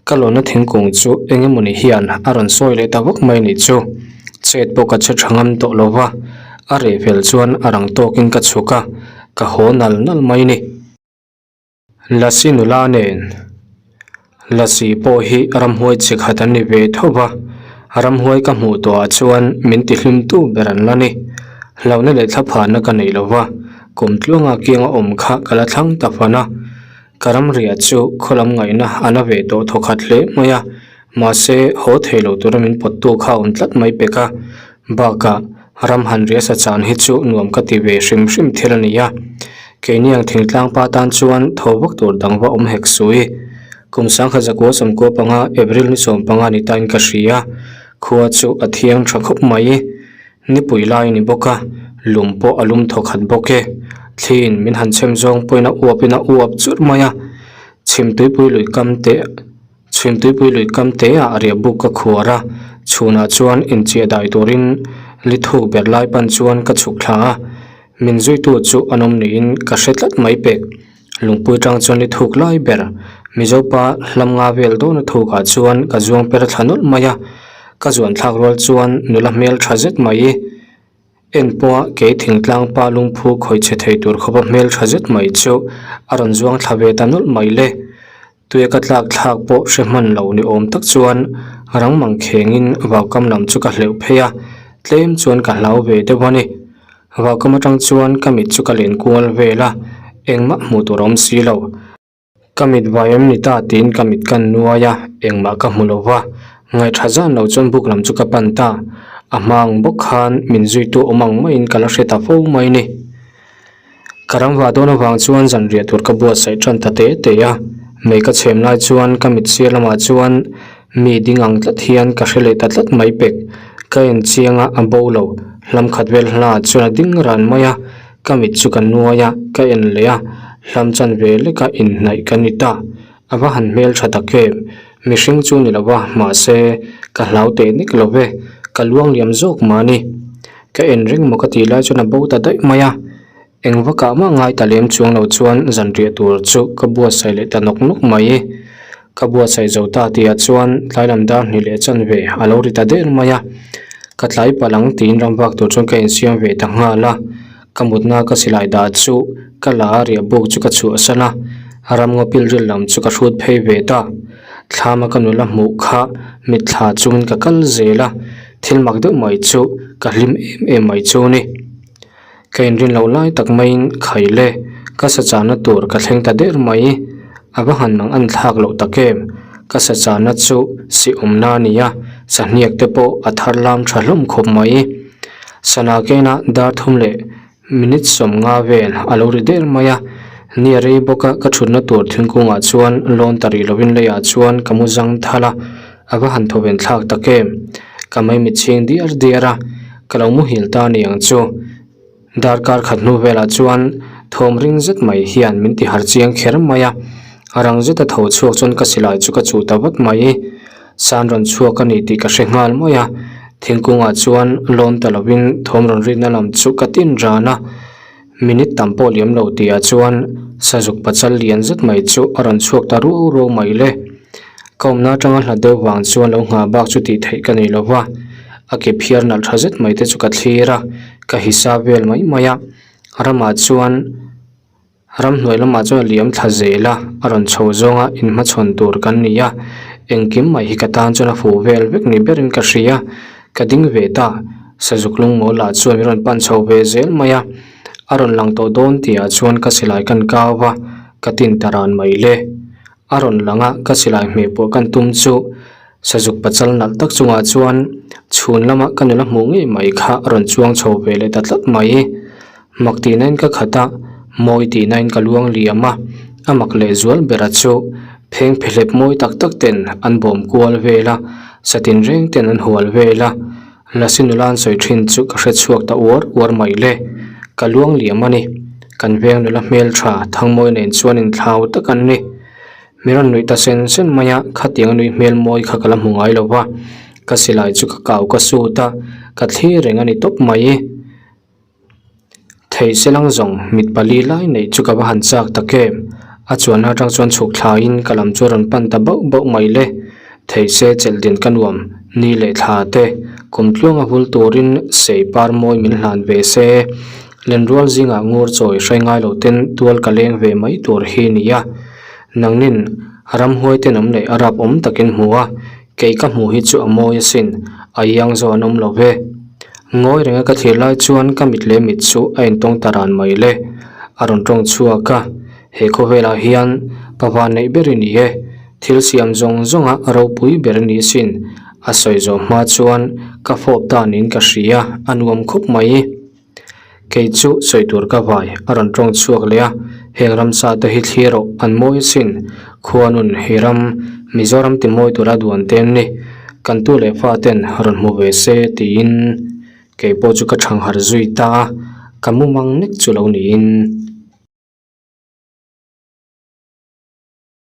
A: Ka lawna thingkung chu eng emawni hian a rawn sawi leh ta vak mai nih chu. Chet pawh ka che tha ngam tawh lo va, a reh fel chuan a rang tawkin ka chhuk a, ka haw nal nal mai ni. Lasi nula nen Lasi pawh hi ramhuai chi khat an ni ve tho va, ramhuai ka hmuh tawhah chuan min ti hlimtu ber an la ni. Hlauhna leh thlaphanna ka nei lo va, kum tluanga kianga awm kha ka la thlang ta fan a. Ka ramriah chu khawlam ngaihna a la ve tawh thawkhat hle mai a, mahse haw thei lo tura min pawttu kha a awm tlat mai pek a, bakah ram han ria sa chan hi chu nuam ka ti ve hrim hrim thil a ni a, keini ang thingtlang pa tan chuan tho vak tur dang va awm hek sui. Kum sangkhat zakua sawmkua panga April ni 15 ni tain ka hria, khua chu a thiang tha khawp mai. Nipui lai a ni bawk a, lum pawh a lum thaw khat bawk e. Thliin min han chhem zawng pawhin a uapin a uap churh mai a, chhim tuipui lui kam te chhim tuipui lui kam te ah riah buk ka khuar a, chhunah chuan inchiah dai turin li thuk ber lai pan chuan ka chhuk thla a, min zuitu chu an awm niin ka hre tlat mai pek. Lungpui tang chuan li thuk lai ber Mizopa hlam nga vel dawna thukah chuan ka zuang per thla nawlh mai a, ka zuan thlak rual chuan nula hmel tha zet mai en pawha kei thingtlang pa lungphu khawih chhe thei tur khawpa hmel tha zet mai chu a rawn zuang thla ve ta nawlh mai le. Tuia ka tlak thlak pawh hre hman lo ni awm tak chuan rang mang khengin vaukam lam chu ka hleuh phei a, tlem chuan ka hlau ve deuh a ni. Vaukam atang chuan ka mit chu ka len kual vel a, engmah hmuh tur a awm si lo. Ka mit vai em ni ta tiin ka mit ka nuai a, engmah ka hmu lo va, ngaihṭha zan lo chuan buk lam chu ka pan ta. A hma ang bawk khan min zuitu awm ang maiin ka la hre ta fo mai ni. Ka ram vah dawn avang chuan zanriah tur ka buatsaih ṭan ta te te a, mei ka chhem lai chuan ka mit sir lamah chuan mi ding ang tlat hian ka hre leh ta tlat mai pek. Ka en chiang a, a bo lo. Hlam khat vel hla chuan a ding ran mai a, ka mit chu ka nuai a, ka en leh a, hlam chan ve leka inhnaih ka ni ta. A va han hmel tha tak em? Mihring chu ni lo va, mahse ka hlau teh nek lo ve, ka luang liam zawk mahni. Ka en reng maw ka tih lai chuan a bo ta daih mai a, eng vakah mah ngai ta lem chuang lo chuan zanriah tur chu ka buatsaih leh ta nawk nawk mai. Ka buatsaih zo ta tihah chuan tlai lam dar hnih leh chanve a lo ri ta der mai a, ka tlai palh ang tiin ram vak tur chuan ka insiam ve ta nghal a, ka mutna ka silai dah chu ka la a riah buk chu ka chhuahsan a, ramngaw pilril lam chu ka hrut phei ve ta. Thlama ka nula hmuh kha mitthla chungin ka kal zel a, thil mak deuh mai chu ka hlim em em mai chu a ni. Ka inrin loh lai tak maiin khaile ka sa chahna tur ka thleng ta der mai. A va han mang an thlak loh tak em? Ka sa chahna chu si awmna a ni a, sahniak te pawh a thar lam tha hlawm khawp mai. Sana kena dar thum leh minute 50 vel a lo ri der mai a, ni a rei bawk a, ka thutna tur thingkungah chuan lawn ta rih lovin leiah chuan ka mu zang thal a, a va han thawven thlak tak em? Ka maimit chhing diar diar a, ka lo muhil ta a ni ang chu. Darkar khat hnu velah chuan thawm ring zet mai hian min ti har chiang kher mai a, a rang zeta tho chhuak chuan ka silai chu ka chuh ta vat mai. San rawn chhuak a ni tih ka hre nghal mai a, thingkungah chuan lawn ta lovin thawm rawn rinna lam chu ka tin ran a, minute tam pawh liam lo tihah chuan sazuk pachal lian zet mai chu a rawn chhuak ta ruau ruau mai le. Ka awmna atanga hla deuh vang chuan lo nghah bak chu tih theih ka nei lo va, a ke phiar nalh tha zet mai te chu ka thlir a, ka hisa vel mai mai a, ramah chuan ramhnuai lamah chuan a liam thla zel a, a rawn chho zawnga inhmachhawn tur kan ni a, engkim mai hi ka tan chuan a fuh vel vek ni berin ka hria, ka ding ve ta, sazuk lungmawl lah chuan min rawn pan chho ve zel mai a, a rawn lang tawh dawn tihah chuan ka silai kan kau va, ka tin ta ran mai le. A rawn lang a, ka silai hmeh pawh kan tum chu Sazuk pachal nalh tak chungah chuan chhun lama ka nula hmuh ngei mai kha a rawn chuang chho ve leh ta tlat mai. Mak tihnain ka khat a, mawi tihnain ka luang liam a, a mak leh zual bera chu pheng phehlep mawi tak tak ten an bawm kual vel a, satin reng ten an hual vel a, Lasi nula an sawi thin chu ka hre chhuak ta uar uar mai le. Ka luang liam a ni. Kan veng nula hmel tha Thangmawi nen chuan inthlau tak an ni. Mi rawn nuih ta sen sen mai a, khatiang a nui hmel mawi kha ka la hmu ngai lo va. Ka silai chu ka kau ka sut a, ka thlir reng a ni tawp mai. Thei selang zawng mit pali lai neih chu ka va han chak tak em? A chuanna atang chuan chhuk thlaiin ka lam chu a rawn pan ta bauh bauh mai le. Thei se chelh din ka nuam, ni leh thla te, kum tluanga hul turin sei par mawi min hlan ve se. Lenrual zingah ngur chawi hrai ngai lo ten tual ka leng ve mai tur hi nia. Nangnin ramhuai tenawm leh a rap awm takin hmu a, kei ka hmuh hi chu a mawi asin, a iang zawh an awm lo ve. Ngawi renga ka thlir lai chuan ka mit leh mit chu a intawng ta ran mai le. A rawn tawng chhuak a, he khawvelah hian pa van neih ber i ni e, thil siam zawng zawnga ropui ber ni sin, a sawi zawh hma chuan ka fawp ta niin ka hria, a nuam khawp mai. Kei chu sawi tur ka vai, a rawn tawng chhuak leh a, heng ramsa te hi thlir rawh an mawi sin, khuanun hi ram, Mizoram ti mawi tura duan te an ni, kan tu leh fa ten rawn hmu ve se tiin kei pawh chu ka thang harh zui ta a, ka mumang nek chu lo niin.